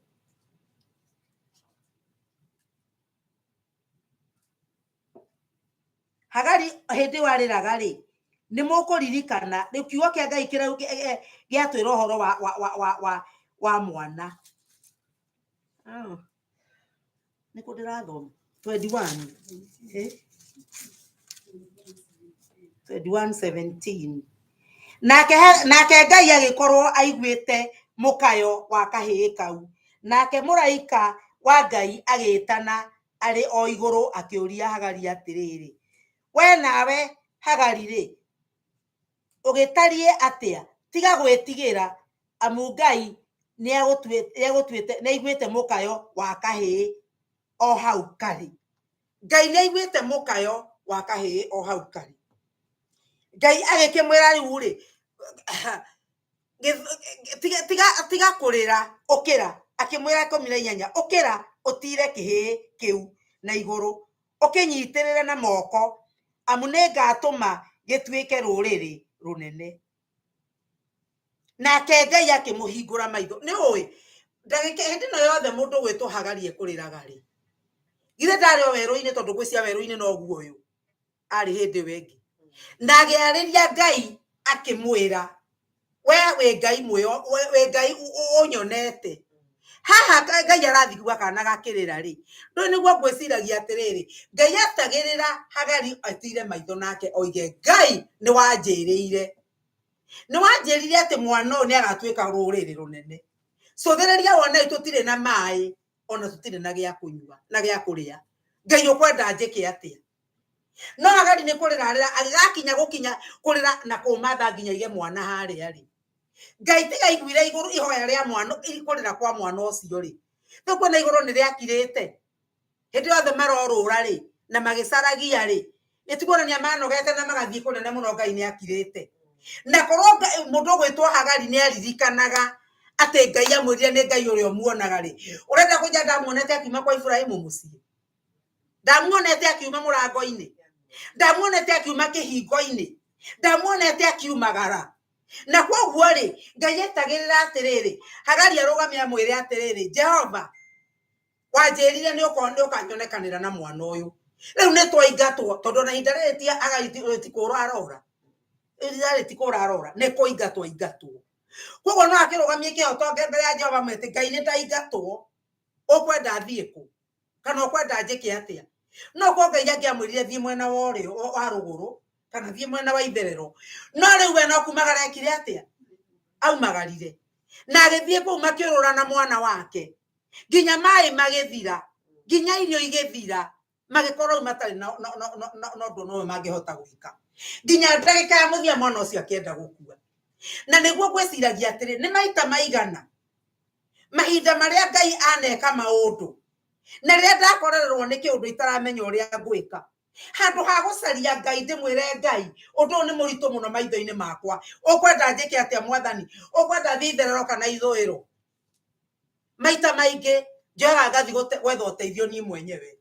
Hagari hĩndĩ ĩyo arĩraga rĩ, nĩ mũkũririkana rĩu kiugo kĩa Ngai gĩatwĩra ũhoro wa mwana. Nĩ kũ ndĩrathoma? 21. 21:17. Nake Ngai agĩkorwo aiguĩte mũkayo wa kahĩĩ kau, nake mũraika wa Ngai agĩĩtana arĩ o igũrũ akĩũria Hagari atĩrĩrĩ, we nawe Hagari rĩ, ũgĩtariĩ atĩa? Tiga gwĩtigĩra, amu Ngai nĩaiguĩte mũkayo wa kahĩĩ o hau karĩ. Ngai nĩaiguĩte mũkayo wa kahĩĩ o hau karĩ. Ngai agĩkĩmwĩra rĩu rĩ, tiga kũrĩra, ũkĩra. Akĩmwĩra 18, ũkĩra ũtire kĩhĩĩ kĩu na igũrũ, ũkĩnyitĩrĩre na moko, amu nĩngatũma gĩtuĩke rũrĩrĩ rũnene. Nake Ngai akĩmũhingũra maitho. Nĩ ũĩ, ndagĩka hĩndĩ ĩno yothe mũndũ ũgwĩtwo Hagari ekũrĩraga rĩ, githĩ ndarĩ o werũ-inĩ tondũ ngwĩciria werũ-inĩ noguo ũyũ arĩ hĩndĩ ĩyo ĩngĩ. Na agĩarĩria Ngai akĩmwĩra, we wĩ Ngai mwĩo, wĩ Ngai ũnyonete. Haha Ngai arathiĩ kuga kana gakĩrĩra rĩ, ndũĩ nĩguo ngwĩciragia atĩrĩrĩ, Ngai etagĩrĩra Hagari etire maitho nake oige Ngai nĩ wanjĩrĩire. Nĩ wanjĩrire atĩ mwana ũyũ nĩ agatuĩka rũrĩrĩ rũnene. Cũthĩrĩria wone tũtirĩ na maĩ ona tũtirĩ na gĩa kũnyua na gĩa kũrĩa. Ngai ũkwenda njĩke atĩa? No Hagari nĩ kũrĩra arĩra, agĩgakinya gũkinya kũrĩra na kũmatha nginya aige mwana harĩa rĩ. Ngai tiga aiguire igũrũ ihoya rĩa mwana, kũrĩra kwa mwana ũcio rĩ. Rĩu kuona igũrũ nĩ rĩakirĩte. Hĩndĩ yothe marorũra rĩ, na magĩcaragia rĩ, nĩ ti kuonania manogete na magathiĩ kũnene mũno Ngai nĩ akirĩte. Na korwo mũndũ ũgwĩtwo Hagari nĩ aririkanaga atĩ Ngai amwĩrire nĩ Ngai ũrĩa ũmuonaga rĩ, ũrenda kũnja ndamuonete akiuma kwa Iburahĩmu mũciĩ? Ndamuonete akiuma mũrango-inĩ, ndamuonete akiuma kĩhingo-inĩ, ndamuonete akiumagara. Na kwoguo rĩ, Ngai etagĩrĩra atĩrĩrĩ, Hagari arũgame amwĩre atĩrĩrĩ, Jehova, wanjĩrire nĩ ũkanyonekanĩra na mwana ũyũ. Rĩu nĩ twaingatwo tondũ na ihinda rĩrĩ ti Hagari ti kũũra arora, ihinda rĩrĩ ti kũũra arora, nĩ kũingatwo aingatwo. Koguo no akĩrũgamie kĩhoto mbere ya Jehova mwĩte Ngai nĩ ndaingatwo, ũkwenda thiĩ kũ kana ũkwenda njĩke atĩa? No korwo Ngai angĩamwĩrire thiĩ mwena wa ũrĩo wa rũgũrũ kana thiĩ mwena wa itherero, no rĩu we no kumagara ekire atĩa? Aumagarire na agĩthiĩ kũu makĩũrũra na mwana wake nginya maĩ magĩthira, nginya irio igĩthira, magĩkorwo rĩu matarĩ na ũndũ no mangĩhota gwĩka, nginya ndagĩka ya mũthia mwana ũcio akĩenda gũkua. Na nĩguo ngwĩciragia atĩrĩ, nĩ maita maigana mahinda marĩa Ngai aneka maũndũ na rĩrĩa ndakorererwo nĩ kĩũndũ itaramenya ũrĩa ngwĩka, handũ ha gũcaria Ngai ndĩmwĩre Ngai ũndũ ũyũ nĩ mũritũ mũno maitho-inĩ makwa, ũkwenda njĩke atĩa mwathani, ũkwenda thiĩ itherero kana ithũĩro? Maita maingĩ njoyaga ngathiĩ gwetha ũteithio niĩ mwenyewe,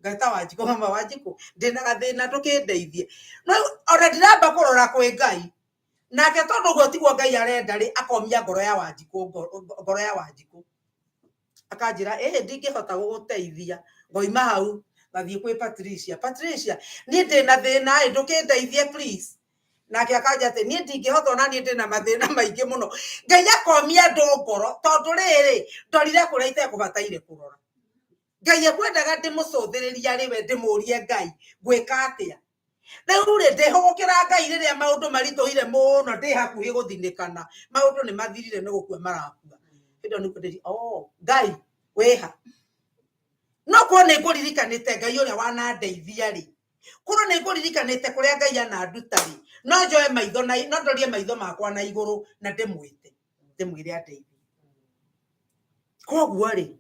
ngeta Wanjikũ, mama Wanjikũ ndĩna gathĩna ndũkĩndeithie. No ona ndiramba kũrora kwĩ Ngai, nake tondũ ũguo tiguo Ngai arenda rĩ, akomia ngoro ya Wanjikũ, ngoro ya Wanjikũ akanjĩra ĩhĩ ndingĩhota gũgũteithia. Ngoima hau ngathiĩ kwĩ Patricia, Patricia niĩ ndĩna thĩna ĩ ndũkĩndeithie please. Nake akanja atĩ niĩ ndingĩhota, ona niĩ ndĩna mathĩna maingĩ mũno. Ngai akomia andũ ngoro tondũ rĩrĩ ndorire kũrĩa itekũbataire kũrora. Ngai ekwendaga ndĩmũcũthĩrĩrie arĩ we, ndĩmũrie Ngai ngwĩka atĩa. Rĩu rĩ ndĩhũgũkĩra Ngai rĩrĩa maũndũ maritũhire mũno, ndĩ hakuhĩ gũthinĩkana, maũndũ nĩ mathirire nĩ gũkua marakua. Hĩndĩ ĩyo nĩguo ndĩri oh Ngai wĩha. No korwo nĩ ngũririkanĩte Ngai ũrĩa wanandeithia rĩ, korwo nĩ ngũririkanĩte kũrĩa Ngai ananduta rĩ, no njoe maitho na no ndorie maitho makwa na igũrũ na ndĩmwĩte, ndĩmwĩre andeithie. Koguo rĩ,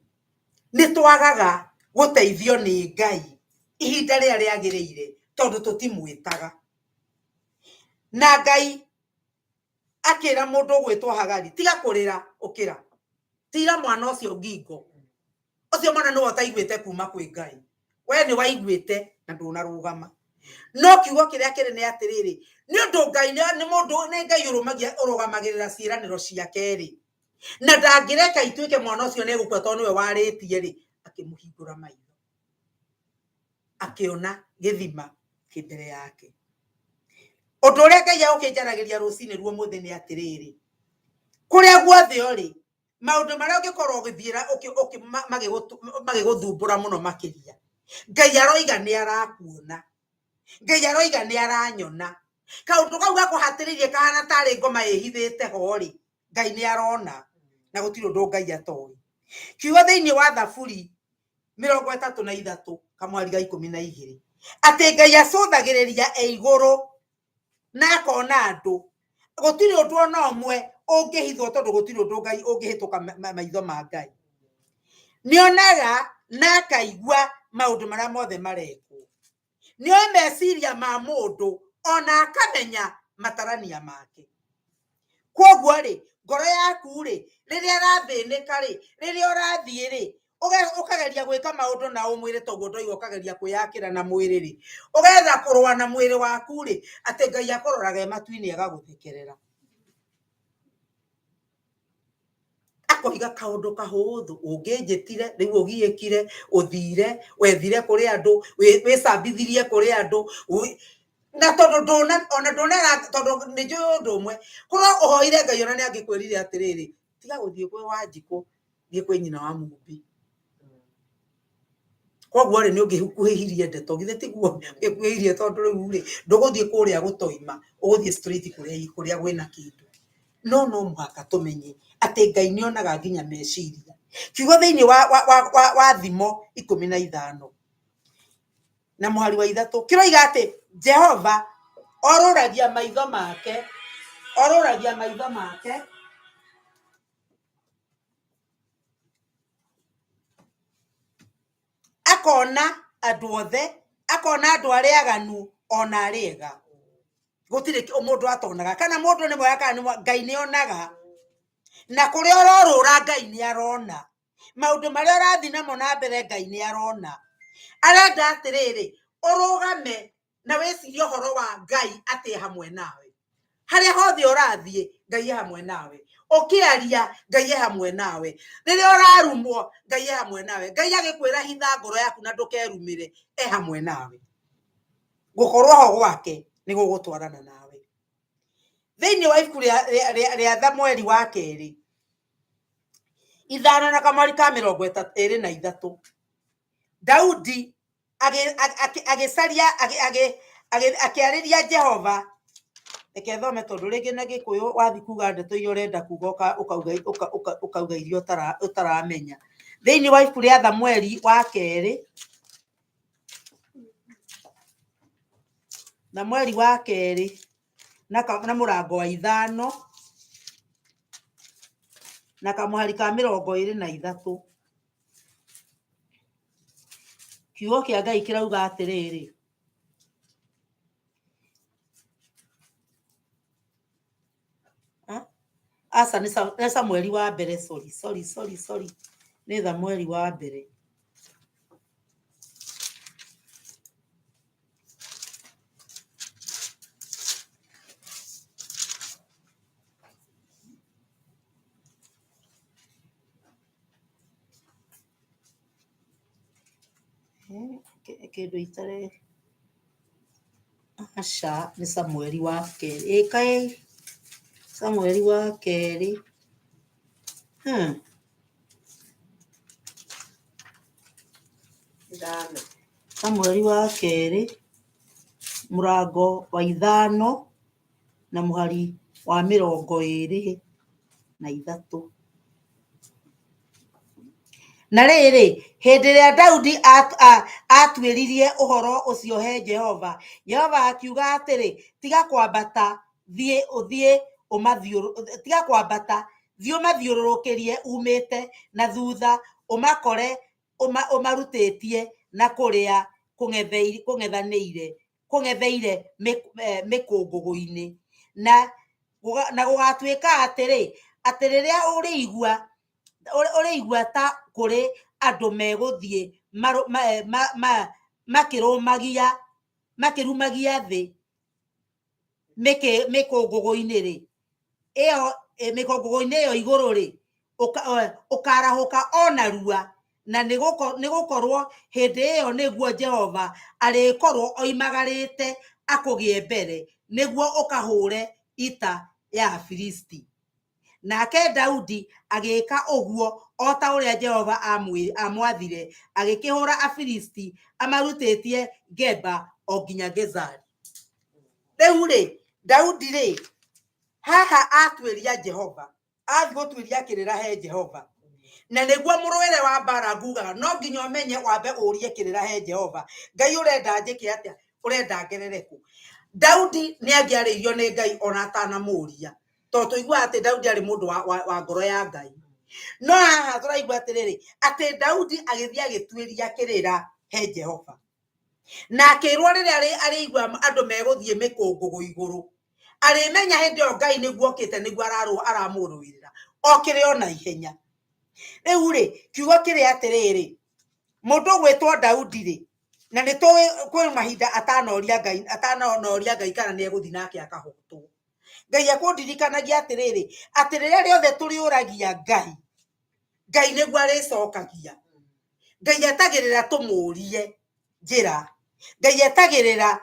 nĩ twagaga gũteithio nĩ Ngai ihinda rĩrĩa rĩagĩrĩire tondũ tũtimwĩtaga. Na Ngai akĩra mũndũ ũgwĩtwo Hagari, tiga kũrĩra, ũkĩra, tira mwana ũcio ngingo. Ũcio mwana nĩwe ũtaiguĩte kuma kwĩ Ngai, we nĩ waiguĩte na ndũnarũgama. No kiugo kĩrĩa kĩrĩ nĩ atĩrĩrĩ, nĩ ũndũ Ngai nĩ mũndũ, nĩ Ngai ũrũgamagĩrĩra ciĩranĩro ciake rĩ, na ndangĩreka ituĩke mwana ũcio nĩ egũkua tondũ nĩwe warĩtie rĩ, akĩmũhingũra maitho, akĩona gĩthima kĩ mbere yake. Ũndũ ũrĩa Ngai agũkĩnjaragĩria rũcinĩ ruo mũthĩ nĩ atĩrĩrĩ, kũrĩa guothe ũrĩ, maũndũ marĩa ũngĩkorwo ũgĩthiĩra magĩgũthumbũra mũno makĩria, Ngai aroiga nĩ arakuona, Ngai aroiga nĩ aranyona. Kaũndũ kau gakũhatĩrĩirie kahana tarĩ ngoma ĩhithĩte ho rĩ, Ngai nĩ arona, na gũtirĩ ũndũ Ngai atoĩ. Kiugo thĩinĩ wa Thaburi 33 kamwari ga 12 atĩ Ngai acũthagĩrĩria e igũrũ na akona andũ, gũtirĩ ũndũ ona ũmwe ũngĩhithwo tondũ gũtirĩ ũndũ Ngai ũngĩhĩtũka maitho ma Ngai. Nĩonaga na akaigua maũndũ marĩa mothe marekwo, nĩoĩ meciria ma mũndũ ona akamenya matarania make. Koguo rĩ, ngoro yaku rĩ, rĩrĩa ĩrathĩnĩka rĩ, rĩrĩa ũrathiĩ rĩ, ũkageria gwĩka maũndũ na ũmwĩrĩ toguo ndoiga, ũkageria kwĩyakĩra na mwĩrĩ rĩ, ũgetha kũrũa na mwĩrĩ waku rĩ, atĩ Ngai akũroraga e matu-inĩ agagũthekerera. Akoiga kaũndũ kahũthũ, ũngĩnjĩtire, rĩu ũgiĩkire, ũthire, wethire kũrĩ andũ, wĩcambithirie kũrĩ andũ, na tondũ ndũna, ona ndũnera, tondũ nĩ njũĩ ũndũ ũmwe, korwo ũhoire Ngai ona nĩ angĩkwĩrire atĩrĩrĩ, tiga gũthiĩ kwĩ Wanjikũ, thiĩ kwĩ nyina wa Mũmbi. Koguo rĩ, nĩ ũngĩkuhĩhirie ndeto, githĩ tiguo? Ũngĩkuhĩhirie tondũ rĩu rĩ, ndũgũthiĩ kũrĩa gũtoima, ũgũthiĩ straight kũrĩa kwĩna kĩndũ. No no mũhaka tũmenye atĩ Ngai nĩ onaga nginya meciria. Kiugo thĩinĩ wa Thimo 15 na mũhari wa 3 kĩroiga atĩ Jehova orũragia maitho make, orũragia maitho make akona andũ othe, akona andũ arĩa aganu ona arĩa ega. Gũtirĩ mũndũ atonaga, kana mũndũ nĩ mwega kana nĩ mwega, Ngai nĩ onaga. Na kũrĩa ũrorũra Ngai nĩ arona. Maũndũ marĩa ũrathiĩ namo na mbere Ngai nĩ arona. Arenda atĩrĩrĩ, ũrũgame na wĩcirie ũhoro wa Ngai atĩ e hamwe nawe. Harĩa hothe ũrathiĩ, Ngai e hamwe nawe. Ũkĩaria, Ngai e hamwe nawe. Rĩrĩa ũrarumwo, Ngai e hamwe nawe. Ngai agĩkwĩra hitha ngoro yaku na ndũkerumĩre, e hamwe nawe. Gũkorwo ho gwake nĩ gũgũtwarana nawe. Thĩinĩ wa ibuku rĩa Thamweri wa kerĩ 5 na kamweri ka 23, Daudi agĩcaria akĩarĩria Jehova. Reke thome tondũ rĩngĩ na Gĩkũyũ wathi kuga ndeto iria ũrenda kuga ũkauga iria ũtaramenya. Thĩinĩ wa ibuku rĩa Thamweri wa kerĩ, Thamweri wa kerĩ na mũrango wa 5 na kamũhari ka 23, kiugo kĩa Ngai kĩrauga atĩrĩrĩ, aca nĩ Samueli wa mbere, sorry, sorry, sorry, sorry, nĩ Thamweri wa mbere. Kĩndũ itarĩ, aca nĩ Samueli wa kerĩ, ĩ kaĩ Samueli wa kerĩ, 5. Samueli wa kerĩ mũrango wa 5 na mũhari wa 23. Na rĩrĩ, hĩndĩ ĩrĩa Daudi atuĩririe ũhoro ũcio he Jehova, Jehova akiuga atĩrĩ, tiga kwambata, thiĩ ũthiĩ tiga kwambata, thiĩ ũmathiũrũrũkĩrie umĩte na thutha, ũmakore ũmarutĩtie na kũrĩa kũng'etheire mĩkũngũgũ-inĩ. Na gũgatuĩka atĩrĩ, atĩ rĩrĩa ũrĩigua ta kũrĩ andũ megũthiĩ makĩrumagia thĩ mĩkũngũgũ-inĩ rĩ, ĩyo mĩkũngũgũ-inĩ ĩyo igũrũ rĩ, ũkarahũka o narua, na nĩgũkorwo hĩndĩ ĩyo nĩguo Jehova arĩkorwo oimagarĩte akũgĩe mbere, nĩguo ũkahũre ita ya Afilisti. Nake Daudi agĩĩka ũguo o ta ũrĩa Jehova amwathire, agĩkĩhũra Afilisti amarutĩtie Geba o nginya Gezari. Rĩu rĩ, Daudi rĩ, haha atuĩria Jehova, athiĩ gũtuĩria kĩrĩra he Jehova. Na nĩguo mũrũĩre wa mbara ngugaga no nginya ũmenye wambe ũrie kĩrĩra he Jehova. Ngai ũrenda njĩke atĩa? Ũrenda ngerere kũ? Daudi nĩ angĩarĩirio nĩ Ngai ona atanamũria, tondũ tũiguaga atĩ Daudi arĩ mũndũ wa ngoro ya Ngai. No haha tũraigua atĩrĩrĩ, atĩ Daudi agĩthiĩ agĩtuĩria kĩrĩra he Jehova. Na akĩrwo rĩrĩa arĩigua andũ megũthiĩ mĩkũngũgũ igũrũ, arĩmenya hĩndĩ ĩyo Ngai nĩguo okĩte, nĩguo aramũrũĩrĩra, okĩre o na ihenya. Rĩu rĩ, kiugo kĩrĩ atĩrĩrĩ, mũndũ ũgwĩtwo Daudi rĩ, na nĩ tũĩ kwĩ mahinda atanoria Ngai, atanoria Ngai kana nĩ egũthiĩ nake akahotwo. Ngai akũndirikanagia atĩrĩrĩ, atĩ rĩrĩa rĩothe tũrĩũragia Ngai, Ngai nĩguo arĩcokagia. Ngai etagĩrĩra tũmũrie njĩra. Ngai etagĩrĩra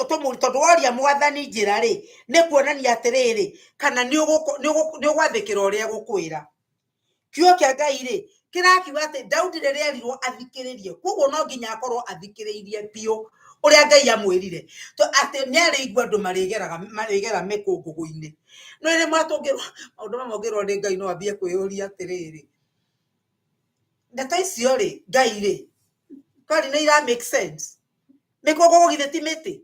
tũmũrie, tondũ woria mwathani njĩra rĩ, nĩ kuonania atĩrĩrĩ, kana nĩ ũgwathĩkĩra ũrĩa egũkwĩra. Kiugo kĩa Ngai rĩ, kĩrakiuga atĩ Daudi rĩrĩa erirwo athikĩrĩrie, koguo no nginya akorwo athikĩrĩirie biũ ũrĩa Ngai amwĩrire, atĩ nĩ arĩigua andũ marĩgera mĩkũngũgũ-inĩ. No rĩrĩa mwatũngĩrwo maũndũ mamwe ũngĩrwo nĩ Ngai no ambie kwĩyũria atĩrĩrĩ, ndeto icio rĩ, Ngai rĩ, kwani nĩ ira make sense? Mĩkũngũgũ githĩ ti mĩtĩ?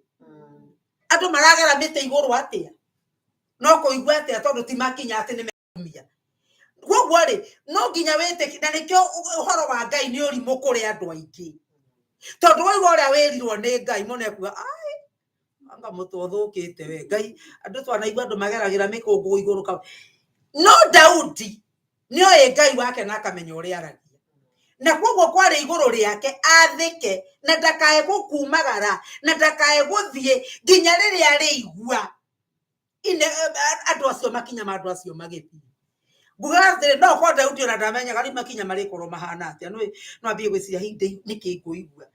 Andũ maragera mĩtĩ igũrũ atĩa? No kũigua atĩa tondũ ti makinya atĩ nĩ mekumia. Koguo rĩ, no nginya wĩtĩkie, na nĩkĩo ũhoro wa Ngai nĩ ũrimũ kũrĩ andũ aingĩ. Tondũ waigua ũrĩa wĩrirwo nĩ Ngai, mũndũ ekuga, ai, anga mũtwe ũthũkĩte we. Ngai, andũ twanaigua andũ mageragĩra mĩkũngũ igũrũ kau. No Daudi nĩoĩ Ngai wake na akamenya ũrĩa aragia. Na koguo kwarĩ igũrũ rĩake athĩke na ndakae gũkumagara na ndakae gũthiĩ nginya rĩrĩa arĩigua andũ acio makinya ma andũ acio magĩthiĩ. Nguga atĩrĩ, no korwo Daudi ona ndamenyaga rĩu makinya marĩkorwo mahana atĩa, no ambie gwĩciria hihi nĩkĩ ngũigua,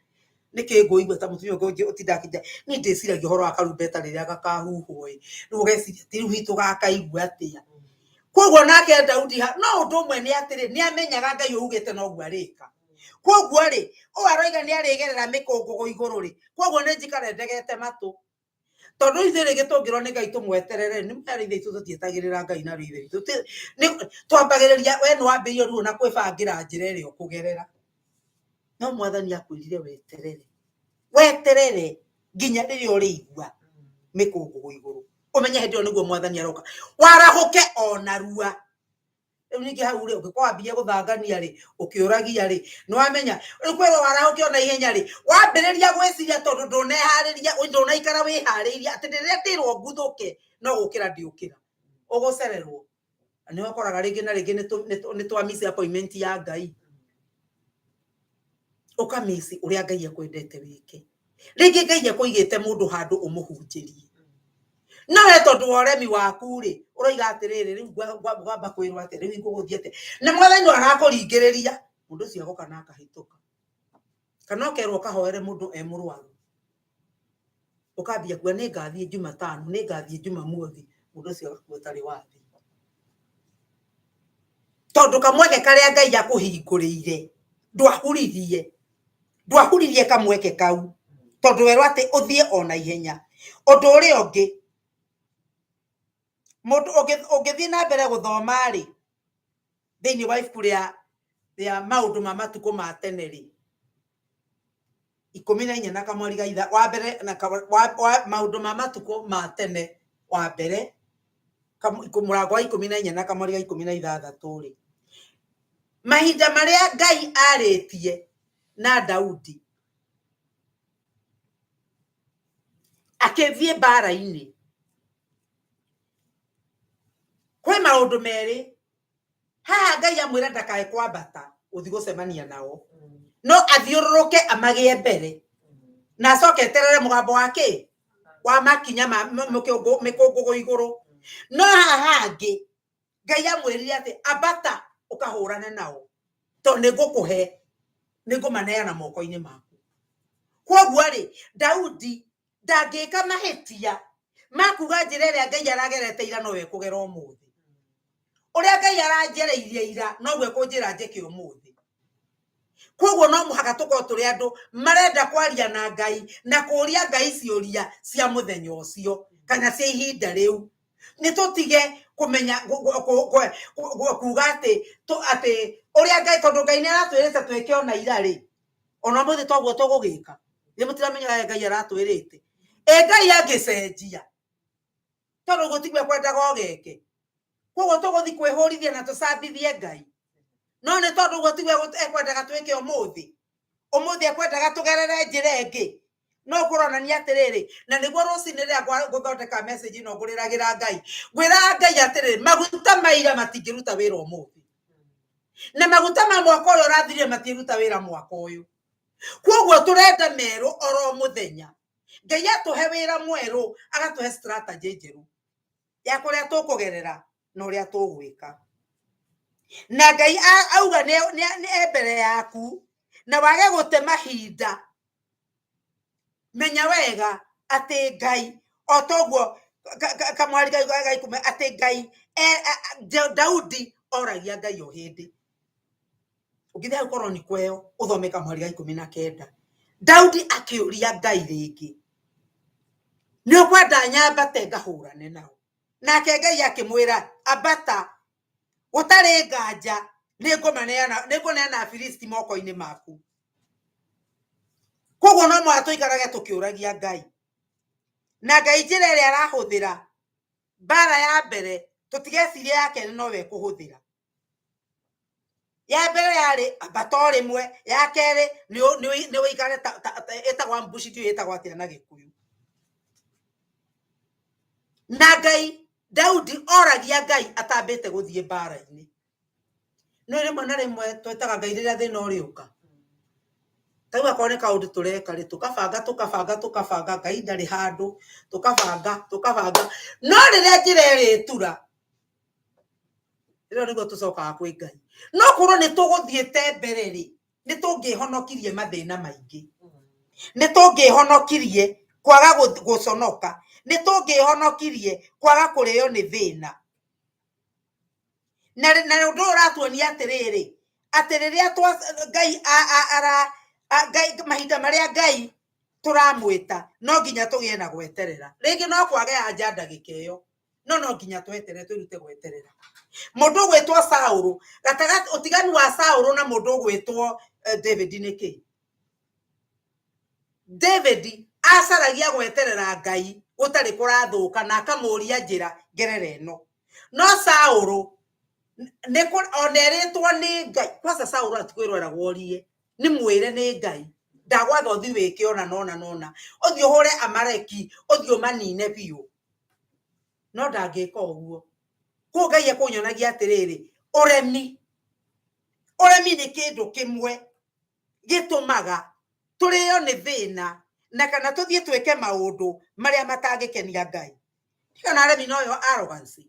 nĩkĩ ngũigua ta mũtumia ũngĩ ũtinda akĩnja. Niĩ ndĩciragia ũhoro wa karumbeta rĩrĩa gakahuhwo ĩ, rĩu ũgeciria ti rĩu hihi tũgakaigua atĩa. Koguo nake Daudi no ũndũ ũmwe nĩ atĩrĩ, nĩ amenyaga Ngai augĩte noguo arĩka. Koguo rĩ, ũũ aroiga nĩ arĩgerera mĩkũngũgũ igũrũ rĩ, koguo nĩ njikare ndegete matũ. Tondũ ithuĩ rĩngĩ tũngĩrwo nĩ Ngai tũmweterere, nĩ mwerĩ ithuĩ itũ tũtietagĩrĩra Ngai na ithuĩ itũ. Twambagĩrĩria we nĩ wambĩrĩria rĩu na kwĩbangĩra njĩra ĩrĩa ũkũgerera. No mwathani akwĩrire weterere. Weterere nginya rĩrĩa ũrĩigua mĩkũngũgũ igũrũ. Ũmenye hĩndĩ ĩyo nĩguo mwathani aroka. Warahũke o narua. Rĩu ningĩ hau rĩ, ũngĩkorwo wambirie gũthangania rĩ, ũkĩũragia rĩ, nĩ wamenya, rĩu kwĩrwo warahũke ona ihenya rĩ, wambĩrĩria gwĩciria tondũ ndũneharĩria, ndũnaikara wĩharĩirie atĩ rĩrĩa ndĩrwo nguthũke no gũkĩra ndiũkĩra. Ũgũcererwo. Na nĩ ũkoraga rĩngĩ na rĩngĩ nĩ twa miss appointment ya Ngai. Ũkamisi ũrĩa Ngai ekwendete wĩke. Rĩngĩ Ngai ekũigĩte mũndũ handũ ũmũhunjĩrie. No we tondũ wa ũremi waku rĩ, ũroiga atĩrĩrĩ, rĩu ngwamba kwĩrwo atĩa, rĩu ngũgũthiĩ atĩa. Na mwathani no arakũringĩrĩria, mũndũ ũcio agoka na akahĩtũka. Kana ũkerwo ũkahoere mũndũ e mũrwaru. Ũkambia kuga nĩ ngathiĩ Jumatano, nĩ ngathiĩ Jumamothi, mũndũ ũcio agakua ũtarĩ wathiĩ. Tondũ kamweke karĩa Ngai akũhingũrĩire, ndwahuririe. Ndwahuririe kamweke kau, tondũ werwo atĩ ũthiĩ ona ihenya. Ũndũ ũrĩa ũngĩ, mũndũ ũngĩthiĩ na mbere gũthoma rĩ, thĩinĩ wa ibuku rĩa maũndũ ma matukũ ma tene rĩ, 14 na kamweri ga itha, wa mbere na wa maũndũ ma matukũ ma tene wa mbere, mũrango wa 14 na kamweri ga 16 rĩ, mahinda marĩa Ngai arĩtie na Daudi akĩthiĩ mbara-inĩ, kwĩ maũndũ merĩ. Haha Ngai amwĩra ndakae kwambata gũthiĩ gũcemania nao, no athiũrũrũke amagĩe mbere na acoke eterere mũgambo wa kĩ wa makinya ma mĩkũngũgũ igũrũ. No haha hangĩ Ngai amwĩrire atĩ ambata ũkahũrane nao, tondũ nĩngũkũhe, nĩngũmaneana moko-inĩ maku. Kwoguo rĩ, Daudi ndangĩka mahĩtia ma kuga njĩra ĩrĩa Ngai aragerete ira noyo ekũgera ũmũthĩ. Ũrĩa Ngai aranjereirie ira noguo ekũnjĩra njĩke ũmũthĩ. Kwoguo no mũhaka tũkorwo tũrĩ andũ marenda kwaria na Ngai na kũũria Ngai ciũria cia mũthenya ũcio kana cia ihinda rĩu. Nĩ tũtige kũmenya kuga atĩ atĩ ũrĩa Ngai, tondũ Ngai nĩ aratwĩrĩte twĩke ona ira rĩ, ona ũmũthĩ toguo tũgũgĩka. Nĩ mũtiramenyaga Ngai aratwĩrĩte. Ĩ Ngai angĩcenjia, tondũ ũguo tiguo ekwendaga ũgeke. Koguo tũgũthiĩ kwĩhũrithia na tũcambithie Ngai. No nĩ tondũ ũguo tiguo ekwendaga twĩke ũmũthĩ. Ũmũthĩ ekwendaga tũgerere njĩra ĩngĩ. No kũronania atĩrĩrĩ, na nĩguo rũcinĩ rĩrĩa ngũthondeka message ĩno ngũrĩragĩra Ngai. Ngwĩraga Ngai atĩrĩrĩ, maguta ma ira matingĩruta wĩra ũmũthĩ. Na maguta ma mwaka ũrĩa ũrathirire matingĩruta wĩra mwaka ũyũ. Koguo tũrenda merũ oro mũthenya. Ngai atũhe wĩra mwerũ, agatũhe strategy njerũ ya kũrĩa tũkũgerera na ũrĩa tũgwĩka. Na Ngai auga nĩ e mbere yaku, na wage gũte mahinda. Menya wega atĩ Ngai, o toguo kamwari gaikume, atĩ Ngai, Daudi oragia Ngai o hĩndĩ. Ũngĩthiĩ hau koroniko ĩyo, ũthome kamwari ga 19. Daudi akĩũria Ngai rĩngĩ, nĩ ũkwenda nyambate ngahũrane nao? Nake Ngai akĩmwĩra, ambata, gũtarĩ nganja nĩngũneana Afilisti moko-inĩ maku. Koguo no mũhaka tũikarage tũkĩũragia Ngai. Na Ngai njĩra ĩrĩa arahũthĩra mbara ya mbere, tũtigecirie ya kerĩ nowe ekũhũthĩra. Ya mbere yarĩ ambata o rĩmwe, ya kerĩ nĩ ũikare ĩtagwo ambush, ndiũĩ ĩtagwo atĩa na Gĩkũyũ. Na Ngai, Daudi oragia Ngai atambĩte gũthiĩ mbara-inĩ. No rĩmwe na rĩmwe twĩtaga Ngai rĩrĩa thĩna ũrĩũka. Tarĩu akorwo nĩ kaũndũ tũreka rĩ, tũkabanga, tũkabanga, tũkabanga, Ngai ndarĩ handũ, tũkabanga, tũkabanga. No rĩrĩa njĩra ĩrĩtura, Rĩo nĩguo tũcokaga kwĩ Ngai. No korwo nĩ tũgũthiĩte mbere rĩ, nĩ tũngĩhonokirie mathĩna maingĩ, nĩ tũngĩhonokirie kwaga gũconoka, nĩ tũngĩhonokirie kwaga kũrĩo nĩ thĩna. Na na ũndũ ũyũ ũratuonia atĩrĩrĩ, atĩ rĩrĩa twa Ngai ara Ngai, mahinda marĩa Ngai tũramwĩta, no nginya tũgĩe na gweterera. Rĩngĩ no kwage anja ndagĩka ĩyo, no no nginya tweterere, twĩrute gweterera. Mũndũ ũgwĩtwo Saũlũ, gatagatĩ, ũtiganu wa Saũlũ na mũndũ ũgwĩtwo David nĩ kĩ? David acaragia gweterera Ngai gũtarĩ kũrathũka na akamũria njĩra ngerere ĩno. No Saũlũ nĩ ona erĩtwo nĩ Ngai, kwanza Saũlũ atikwĩrwo eragwo orie, nĩ mwĩre nĩ Ngai ndagwatha ũthiĩ wĩke ona nona nona, ũthiĩ ũhũre Amaleki, ũthiĩ ũmanine biũ. No ndangĩka ũguo. Koguo Ngai ekũnyonagia atĩrĩrĩ, ũremi, ũremi nĩ kĩndũ kĩmwe gĩtũmaga tũrĩo nĩ thĩna na kana tũthiĩ twĩke maũndũ marĩa matangĩkenia Ngai. Kana aremi noyo arrogance.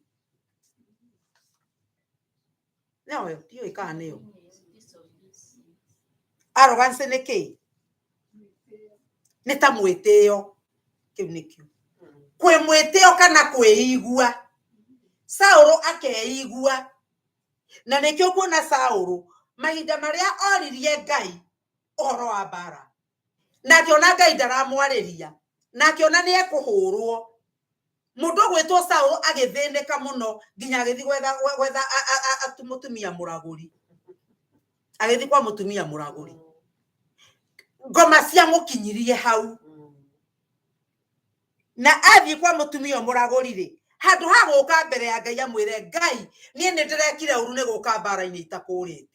Noyo, ndiũĩ kana nĩyo. Arrogance nĩ kĩĩ? Nĩ ta mwĩtĩo. Kĩu nĩkĩo. Kwĩ mwĩtĩo kana kwĩigua. Saũlũ akeigua. Na nĩkĩo kuona Saũlũ mahinda marĩa oririe Ngai ũhoro wa mbara, na akĩona Ngai ndaramwarĩria, na akĩona nĩ ekũhũrwo. Mũndũ ũgwĩtwo Saũlũ agĩthĩnĩka mũno nginya agĩthiĩ gwetha gwetha mũtumia mũragũri. Agĩthiĩ kwa mũtumia mũragũri. Ngoma ciamũkinyirie hau. Na athiĩ kwa mũtumia mũragũri rĩ, handũ ha gũka mbere ya Ngai amwĩre, Ngai, niĩ nĩ ndĩrekire ũru nĩ gũka mbara-inĩ itakũrĩtie.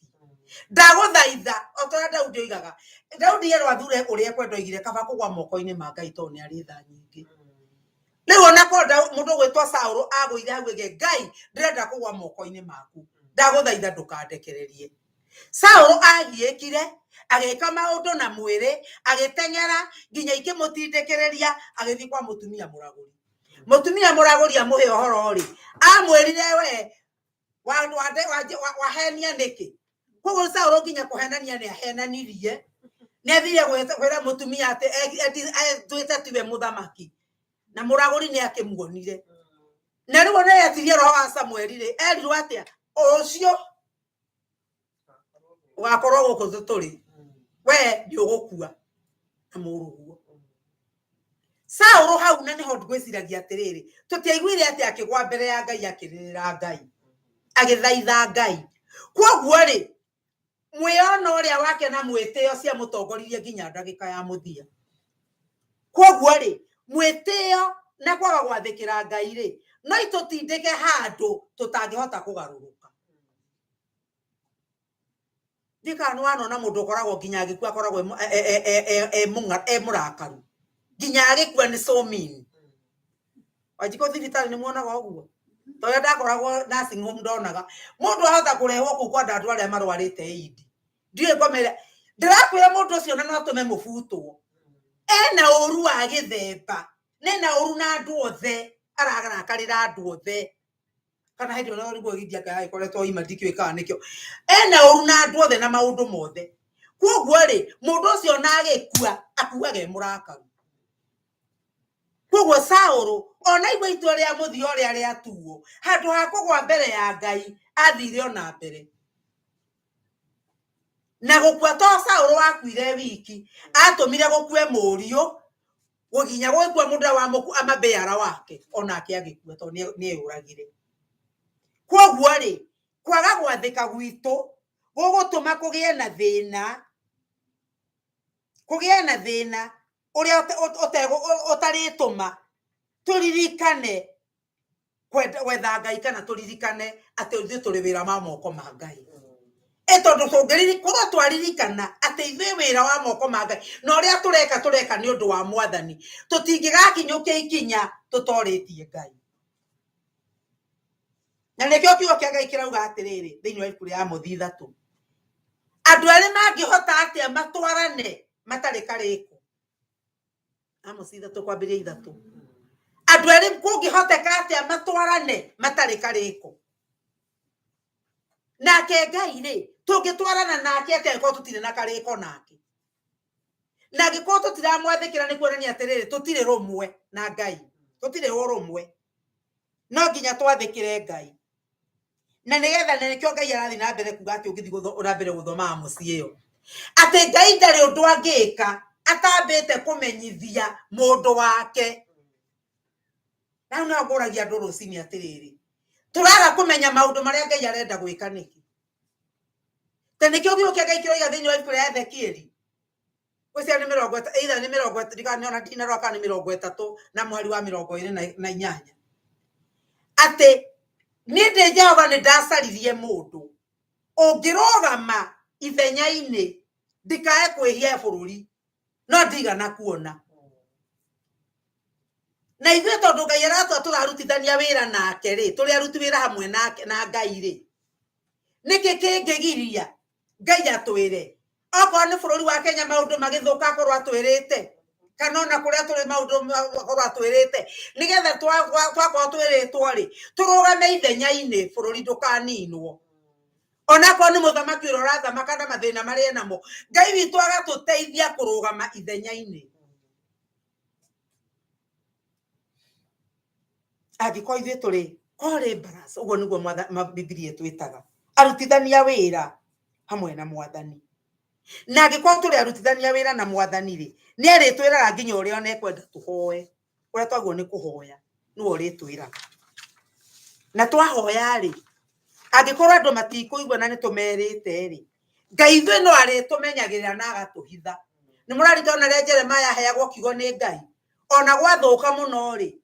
Ndagũthaitha, o ta ũrĩa Daudi oigaga. Daudi erwo athure ũrĩa ekwenda oigire kaba kũgwa moko-inĩ ma Ngai tondũ nĩ arĩ tha nyingĩ. Rĩu ona korwo mũndũ ũgwĩtwo Saũlũ agũire hau oige, Ngai, ndĩrenda kũgwa moko-inĩ maku. Ndagũthaitha ndũkandekererie. Saũlũ agiĩkire, agĩka maũndũ na mwĩrĩ, agĩteng'era nginya ikĩmũtindĩkĩrĩria agĩthiĩ kwa mũtumia mũragũri. Mũtumia mũragũri amũhe ũhoro rĩ, amwĩrire we wahenia nĩkĩ? Koguo Saũlũ nginya kũhenania nĩ ahenanirie. Nĩ athire kwĩra mũtumia atĩ nduĩte tiwe mũthamaki. Na mũragũri nĩ akĩmuonire. Na rĩu ona etirie roho wa Samueli rĩ, erirwo atĩa? Ũcio ũgakorwo gũkũ tũrĩ, we nĩ ũgũkua na mũrũguo. Saũlũ hau na nĩho ngwĩciragia atĩrĩrĩ, tũtiaiguire atĩ akĩgwa mbere ya Ngai akĩrĩrĩra Ngai, agĩthaitha Ngai. Kwoguo rĩ, mwĩono ũrĩa wake na mwĩtĩo ciamũtongoririe nginya ndagĩka ya mũthia. Kwoguo rĩ, mwĩtĩo na kwaga gwathĩkĩra Ngai rĩ, no itũtindĩke handũ tũtangĩhota kũgarũrũka. Ndiũĩ kana nĩ wanona mũndũ ũkoragwo nginya agĩkua akoragwo e mũrakaru. Nginya agĩkua nĩ so mean. Wanjikũ thibitarĩ nĩ muonaga ũguo? Ta ũrĩa ndakoragwo nursing home ndonaga. Mũndũ ahota kũrehwo kũu kwanda andũ arĩa marwarĩte AIDS. Ndiũĩ ngomera. Ndĩrakwĩra mũndũ ũcio na no atũme mũbutwo. Ena ũru wa gĩthemba. Nena ũru na andũ othe. Ararakarĩra andũ othe. Kana hĩndĩ ĩyo nĩguo gĩthia kĩa gĩkoretwo ima ndikĩũĩ kana nĩkĩo. Ena ũru na andũ othe na maũndũ mothe. Kwoguo rĩ, mũndũ ũcio ona agĩkua, akuaga e mũrakaru. Kwoguo Saũlũ ona igua itua rĩa mũthia ũrĩa rĩatuo, handũ ha kũgwa mbere ya Ngai, athire ona mbere. Na gũkua to Saũlũ wakuire wiki, atũmire gũkue mũriũ, nginya gũgĩkua mũndũ ũrĩa amabĩara wake, onake agĩkua tondũ nĩeyũragire. Kwoguo rĩ, kwaga gwathĩka gwitũ gũgũtũma kũgĩe na thĩna, kũgĩe na thĩna ũrĩa ũtarĩtũma tũririkane gwetha Ngai kana tũririkane atĩ ithuĩ tũrĩ wĩra wa moko ma Ngai. Ĩ tondũ korwo twaririkana atĩ ithuĩ wĩra wa moko ma Ngai na ũrĩa tũreka tũreka nĩ ũndũ wa Mwathani, tũtingĩgakinyũkia ikinya tũtorĩtie Ngai. Na nĩkĩo kiugo kĩa Ngai kĩrauga atĩrĩrĩ thĩinĩ wa ibuku rĩa Amothi 3, andũ erĩ mangĩhota atĩa matwarane matarĩ karĩko? Amosi 3 kwambĩrĩria 3. Andũ erĩ kũngĩhoteka atĩa matwarane matarĩ karĩko? Nake Ngai rĩ, tũngĩtwarana nake atĩa angĩkorwo tũtirĩ na karĩko nake? Na angĩkorwo tũtiramwathĩkĩra nĩ kuonania atĩrĩrĩ, tũtirĩ rũmwe na Ngai, tũtirĩ ũrũmwe. No nginya twathĩkĩre Ngai. Na nĩgetha, na nĩkĩo Ngai arathiĩ na mbere kuga atĩ ũngĩthiĩ na mbere gũthoma Amosi ĩyo, atĩ Ngai ndarĩ ũndũ angĩka atambĩte kũmenyithia mũndũ wake. Na hau nĩho ngũragia andũ rũcinĩ atĩrĩrĩ, tũraga kũmenya maũndũ marĩa Ngai arenda gwĩka nĩkĩ? Ta nĩkĩo kiugo kĩa Ngai kĩroiga thĩinĩ wa ibuku rĩa Ezekieli, gwĩciria nĩ mĩrongo either nĩ mĩrongo, ndikanona ndinarora kana nĩ 30 na mũhari wa 28, atĩ niĩ ndĩ Jehova nĩ ndacaririe mũndũ ũngĩrũgama ithenya-inĩ ndikae kwĩhia bũrũri, no ndigana kuona. Na ithuĩ tondũ Ngai aratwa tũrarutithania wĩra nake rĩ, tũrĩ aruti wĩra hamwe nake na Ngai rĩ, nĩkĩ kĩngĩgiria Ngai atwĩre? Okorwo nĩ bũrũri wa Kenya maũndũ magĩthũka akorwo atwĩrĩte, kana ona kũrĩa tũrĩ maũndũ akorwo atwĩrĩte, nĩgetha twakorwo twĩrĩtwo rĩ, tũrũgame ithenya-inĩ bũrũri ndũkaninwo. Onakorwo nĩ mũthamaki ũrĩa ũrathamaka na mathĩna marĩa enamo, Ngai witũ agatũteithia kũrũgama ithenya-inĩ. Angĩkorwo ithuĩ tũrĩ co-laborers, ũguo nĩguo Bibilia ĩtwĩtaga, arutithania wĩra hamwe na Mwathani. Na angĩkorwo tũrĩ arutithania wĩra na Mwathani rĩ, nĩ arĩtwĩraga nginya ũrĩa ona ekwenda tũhoe, ũrĩa twagĩrĩirwo nĩ kũhoya, nĩwe ũrĩtwĩraga. Na twahoya rĩ, angĩkorwo andũ matikũigua na nĩ tũmerĩte rĩ, Ngai ithuĩ no arĩtũmenyagĩrĩra na agatũhitha. Nĩ mũraririkana ũrĩa Jeremiah aheagwo kiugo nĩ Ngai? Ona gwathũka mũno rĩ,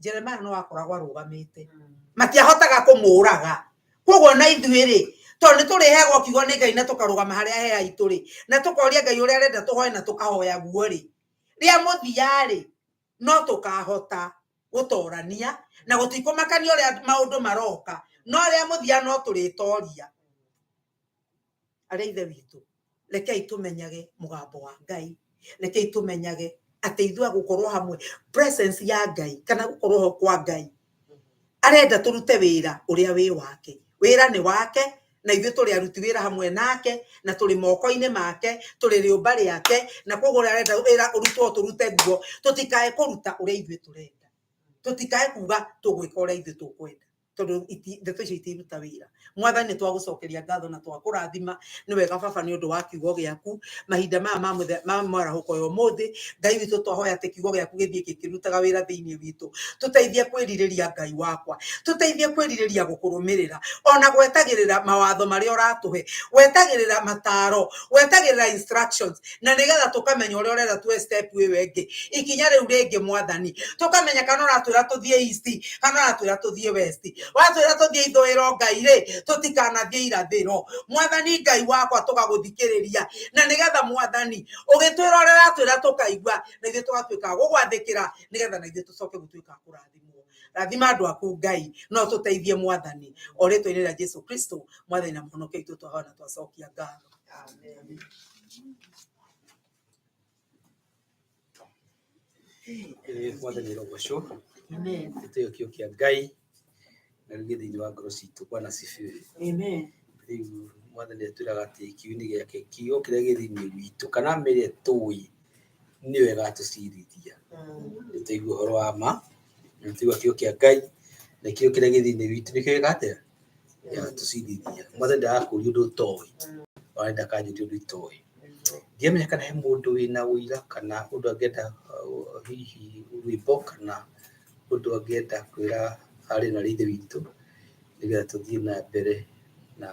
Jeremiah no akoragwo arũgamĩte, matiahotaga kũmũraga. Koguo na ithuĩ rĩ, tondũ nĩ tũrĩheagwo kiugo nĩ Ngai na tũkarũgama harĩa he haitũ rĩ, na tũkoria Ngai ũrĩa arenda tũhoe na tũkahoya guo rĩ, rĩa mũthia rĩ, no tũkahota gũtorania na gũtikũmakania ũrĩa maũndũ maroka, no rĩa mũthia no tũrĩtoria. Arĩa ithe witũ, rekei tũmenyage mũgambo wa Ngai, rekei tũmenyage atĩ ithuĩ gũkorwo hamwe, presence ya Ngai kana gũkorwo ho kwa Ngai, arenda tũrute wĩra ũrĩa wĩ wake. Wĩra nĩ wake na ithuĩ tũrĩ aruti wĩra hamwe nake, na tũrĩ moko-inĩ make, tũrĩ rĩũmba rĩake, na koguo ũrĩa arenda wĩra ũrutwo tũrute guo, tũtikae kũruta ũrĩa ithuĩ tũrenda, tũtikae kuga tũgwĩka ũrĩa ithuĩ tũkwenda, tondũ ndeto icio itiruta wĩra. Mwathani, nĩ twagũcokeria ngatho na twakũrathima. Nĩ wega baba nĩ ũndũ wa kiugo gĩaku mahinda maya ma mwarahũko ya ũmũthĩ. Ngai witũ, twahoya atĩ kiugo gĩaku gĩthiĩ gĩkĩrutaga wĩra thĩinĩ witũ. Tũteithie kwĩrirĩria, Ngai wakwa, tũteithie kwĩrirĩria gũkũrũmĩrĩra, ona gwetagĩrĩra mawatho marĩa ũratũhe, gwetagĩrĩra mataro, gwetagĩrĩra instructions, na nĩgetha tũkamenya ũrĩa ũrenda tuoe step ĩyo ĩngĩ, ikinya rĩu rĩngĩ. Mwathani, tũkamenya kana ũratwĩra tũthiĩ east kana ũratwĩra tũthiĩ west. Watwĩra tũthiĩ ithũĩro, Ngai rĩ, tũtikanathiĩ irathĩro. Mwathani Ngai wakwa, tũgagũthikĩrĩria, na nĩgetha Mwathani ũgĩtwĩra ũrĩa ũratwĩra tũkaigua, na ithuĩ tũgatuĩka a gũgwathĩkĩra, nĩgetha na ithuĩ tũcoke gũtuĩka a kũrathimwo. Rathima andũ aku, Ngai, no tũteithie Mwathani, o rĩtwa-inĩ rĩa Jesu Kristo, Mwathani na Mũhonokia witũ, twahoya na twacokia ngatho. Amen. Mwathani arogocwo. Amen. Gĩtĩo kĩo kĩa Ngai na rĩu thĩinĩ wa ngoro citũ. Bwana asifiwe. Amen. Rĩu Mwathani atwĩraga atĩ kiugo-inĩ gĩake, kiugo kĩrĩa gĩ thĩinĩ witũ kana mĩrĩa tũĩ nĩyo ĩgatũcirithia. Nĩ twaigua ũhoro wa ma, na nĩ twaigua kiugo kĩa Ngai, na kiugo kĩrĩa gĩ thĩinĩ witũ nĩkĩo gĩgatĩa gĩgatũcirithia. Mwathani ndagakũria ũndũ ũtoĩ, ona ndakanjũria ũndũ itoĩ. Ndiamenya kana he mũndũ wĩna ũira kana ũndũ angĩenda, hihi rwĩmbo kana ũndũ angĩenda kwĩra arĩ na ithe witũ, nĩgetha tũthiĩ na mbere na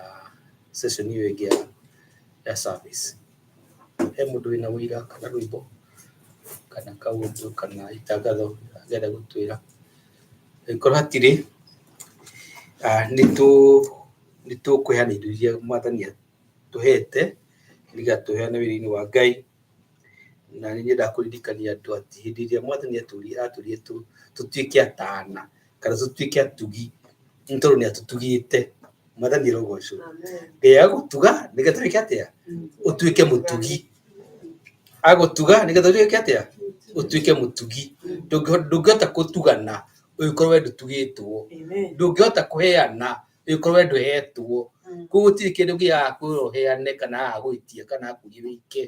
session ĩyo ĩngĩ ya service. He mũndũ wĩna ũira kana rwĩmbo kana kaũndũ kana itangatho angĩenda gũtwĩra? Angĩkorwo hatirĩ, nĩ tũkũheana indo iria Mwathani atũhete nĩgetha tũheane wĩra-inĩ wa Ngai. Na nĩ nyendaga kũririkania andũ atĩ hĩndĩ ĩrĩa Mwathani atũririe tũtuĩke atana kana tũtuĩke atugi, nĩ tondũ nĩ atũtugĩte. Mwathani arogocwo. Ngai agũtuga nĩgetha ũtuĩke atĩa? Ũtuĩke mũtugi. Agũtuga nĩgetha ũtuĩke atĩa? Ũtuĩke mũtugi. Ndũngĩhota kũtugana ũngĩkorwo we ndũtugĩtwo. Amen. Ndũngĩhota kũheana ũngĩkorwo we ndũhetwo. Koguo gũtirĩ kĩndũ gĩakwĩra ũheane kana agagwĩtia kana akũrie wĩke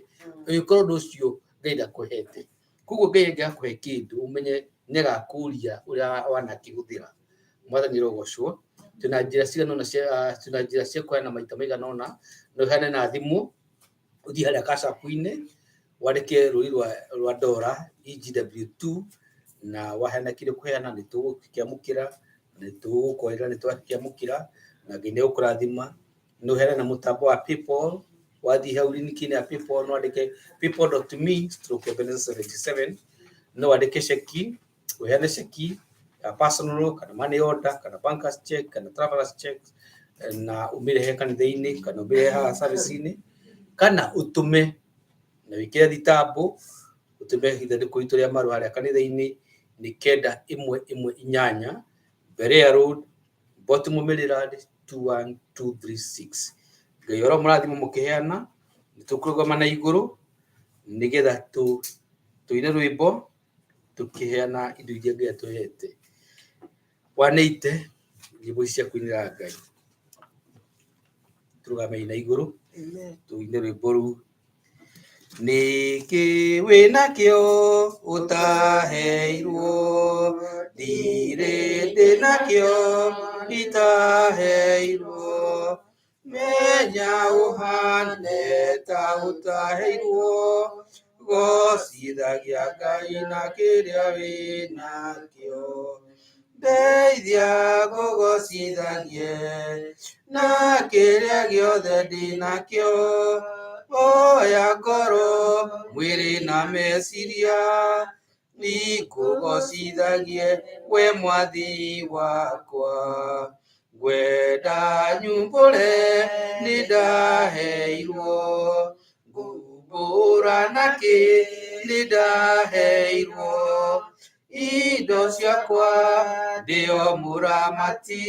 ũngĩkorwo ũndũ ũcio Ngai ndakũhete. Koguo Ngai angĩgakũhe kĩndũ ũmenye nĩ agakũria ũrĩa wanakĩhũthĩra. Mwathani arogocwo. Twĩna njĩra cigana ũna cia twĩna njĩra cia kũheana maita maigana ũna. No ũheane na thimũ, ũthiĩ harĩa Cash App-inĩ, wandĩke rũri rwa ndora EGW2 na waheana kĩrĩa ũkũheana nĩ tũgũkĩamũkĩra, nĩ tũgũkwĩra nĩ twakĩamũkĩra na Ngai nĩ egũkũrathima. No ũheane na mũtambo wa PayPal, wathiĩ hau link-inĩ ya PayPal no wandĩke paypal.me/Ebenezer77, no wandĩke ceki, ũheane ceki ya personal kana money order kana bankers check kana travelers check na ũmĩrehe kanitha-inĩ kana ũmĩrehe haha service-inĩ kana ũtũme na wĩkĩre thitambo ũtũme ithandũkũ ritũ rĩa marũa harĩa kanitha-inĩ nĩ 9118 Berea Road, Baltimore, Maryland 21236. Ngai oro mũrathimo mũkĩheana, nĩ tũkũrũgama na igũrũ nĩgetha tũine rwĩmbo tũkĩheana indo iria Ngai atũhete. Wanĩite nyĩmbo ici cia kũinĩra Ngai, tũrũgamei na igũrũ tũine rwĩmbo rũu. Nĩkĩ wĩnakĩo ũtaheirwo? Ndirĩ ndĩnakĩo itaheirwo. Menya ũhane ta ũtaheirwo, gocithagia Ngai na kĩrĩa wĩnakĩo. Ndeithia ngũgocithagie na kĩrĩa gĩothe ndĩnakĩo. Oya ngoro, mwĩrĩ na meciria, ikũgocithagie we mwathi wakwa. Ngwenda nyumbũre nĩ ndaheirwo, ngumbũra nakĩ nĩ ndaheirwo. Indo ciakwa ndĩo mũramati,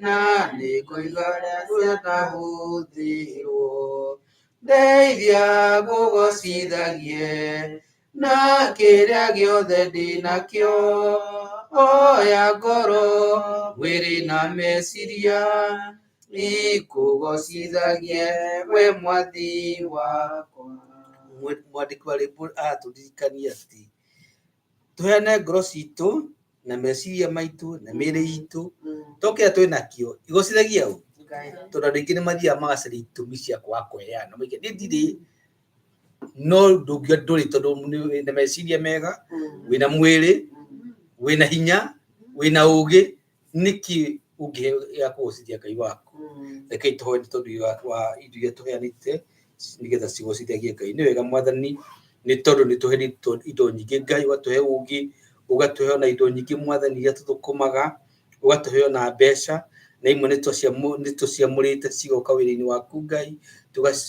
na nĩ ngũiga ũrĩa ndahũthĩrwo. Ndeithia ngũgocithagie na kĩrĩa gĩothe ndĩnakĩo. Oya ngoro, mwĩrĩ na meciria, ikũgocithagie we mwathi wakwa. Mwandĩki wa rwĩmbo aratũririkania atĩ tũheane ngoro citũ na meciria maitũ na mĩĩrĩ itũ to kĩrĩa twĩ nakĩo igocithagia ũ, tondũ andũ aingĩ nĩ mathiaga magacaria itũmi cia kwaga kũheana, moige niĩ ndirĩ, no ndũngiuga ndũrĩ tondũ wĩna meciria mega, wĩna mwĩrĩ, wĩna hinya, wĩna ũgĩ, nĩkĩ ũngĩhe gĩa kũgocithia Ngai waku? Rekei tũhoe nĩ tondũ wa indo iria tũheanĩte nĩgetha cigocithagie Ngai. Nĩ wega Mwathani, nĩ tondũ nĩ tũheanĩte indo nyingĩ Ngai, ũgatũhe ũgĩ, ũgatũhe ona indo nyingĩ Mwathani iria tũthũkũmaga, ũgatũhe ona mbeca, na imwe nĩ tũciamũrĩte cigoka wĩra-inĩ waku Ngai,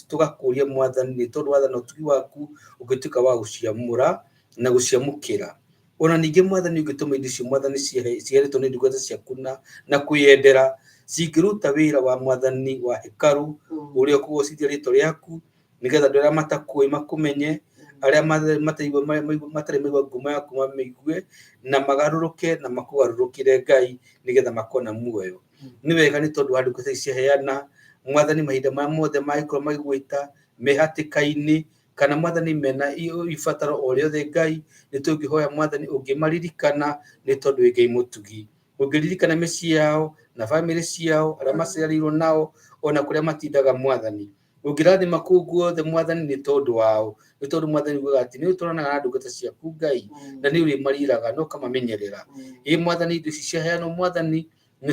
tũgakũria Mwathani nĩ tondũ wa tha na ũtugi waku ũngĩtuĩka wa gũciamũra na gũciamũkĩra. Ona ningĩ Mwathani ũngĩtũma indo icio Mwathani ciheanĩtwo nĩ ndungata ciaku na kwĩyendera, cingĩruta wĩra wa Mwathani wa hekarũ ũrĩa ũkũgocithia rĩtwa rĩaku, nĩgetha andũ arĩa matakũĩ makũmenye, arĩa matarĩ maigua ngumo yaku mamĩigue, na magarũrũke na makũgarũrũkĩre Ngai, nĩgetha makona muoyo. Nĩ wega nĩ tondũ wa ndungata ici ciaheana, Mwathani mahinda maya mothe mangĩkorwo magĩgwĩta me hatĩka-inĩ, kana Mwathani mena ibataro o rĩothe Ngai, nĩ tũngĩhoya Mwathani ũngĩmaririkana nĩ tondũ wĩ Ngai mũtugi. Ũngĩririkana mĩciĩ yao na bamĩrĩ ciao, arĩa maciarĩirwo nao, ona kũrĩa matindaga Mwathani. Ũngĩrathima kũu guothe Mwathani nĩ tondũ wao, nĩ tondũ Mwathani ugaga atĩ nĩ ũtwaranaga na ndungata ciaku Ngai, na nĩ ũrĩmariraga na ũkamamenyerera. Ĩ Mwathani indo ici ciaheanwo Mwathani, nĩ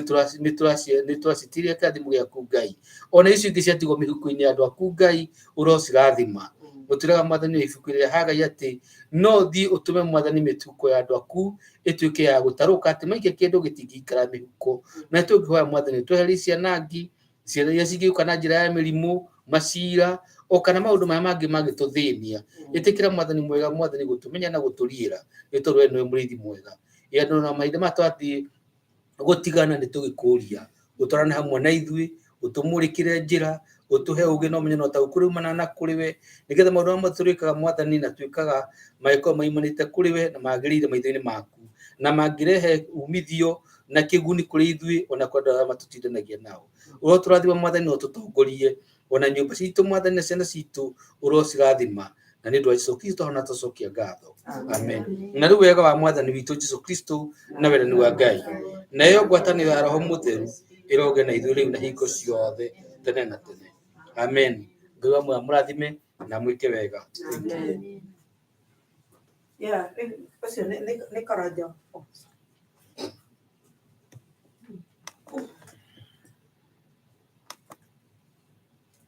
tũracitiria kĩrathimo gĩaku Ngai. Ona icio ingĩ ciatigwo mĩhuko-inĩ ya andũ aku Ngai, ũrocirathima. Ũtwĩraga Mwathani ibuku rĩa Hagai atĩ no thiĩ ũtũme Mwathani mĩhuko ya andũ aku ĩtuĩke ya gũtarũka, atĩ maikia kĩndũ gĩtingĩikara mĩhuko. Na tũngĩhoya Mwathani tweherie cianangi, ciana iria cingĩũka na njĩra ya mĩrimũ, macira, o kana maũndũ marĩa mangĩ mangĩtũthĩnia. Ĩtĩkĩra Mwathani mwega, Mwathani gũtũmenya na gũtũriĩra, nĩ tondũ we nĩwe mũrĩithi mwega. Ĩ andũ na mahinda maya twathiĩ gũtigana nĩ tũgĩkũria, ũtwarane hamwe na ithuĩ, ũtũmũrĩkĩre njĩra, ũtũhe ũgĩ na ũmenyo na ũtaũku ũrĩa umanaga na kũrĩ we, nĩgetha maũndũ marĩa mothe tũrĩkaga Mwathani na twĩkaga magĩkorwo maumanĩte kũrĩ we na magĩrĩire maitho-inĩ maku. Na mangĩrehe umithio na kĩguni kũrĩ ithuĩ, ona kwa andũ arĩa matũtindanagia nao. Ũrotũrathima Mwathani na ũtũtongorie, ona nyũmba citũ Mwathani na ciana citũ ũrocirathima, na nĩ ũndũ wa Jesu Kristo hona tũcokia ngatho, amen. Na rĩu wega wa Mwathani witũ Jesu Kristo na wendani wa Ngai nayo ngwatanĩro ya Roho Mũtheru ĩroge na ithuĩ rĩu na hingo ciothe tene na tene, amen. Ngai wa muoyo amũrathime na mwĩke wega. Thank you. Yeah, ũcio nĩ Karanja.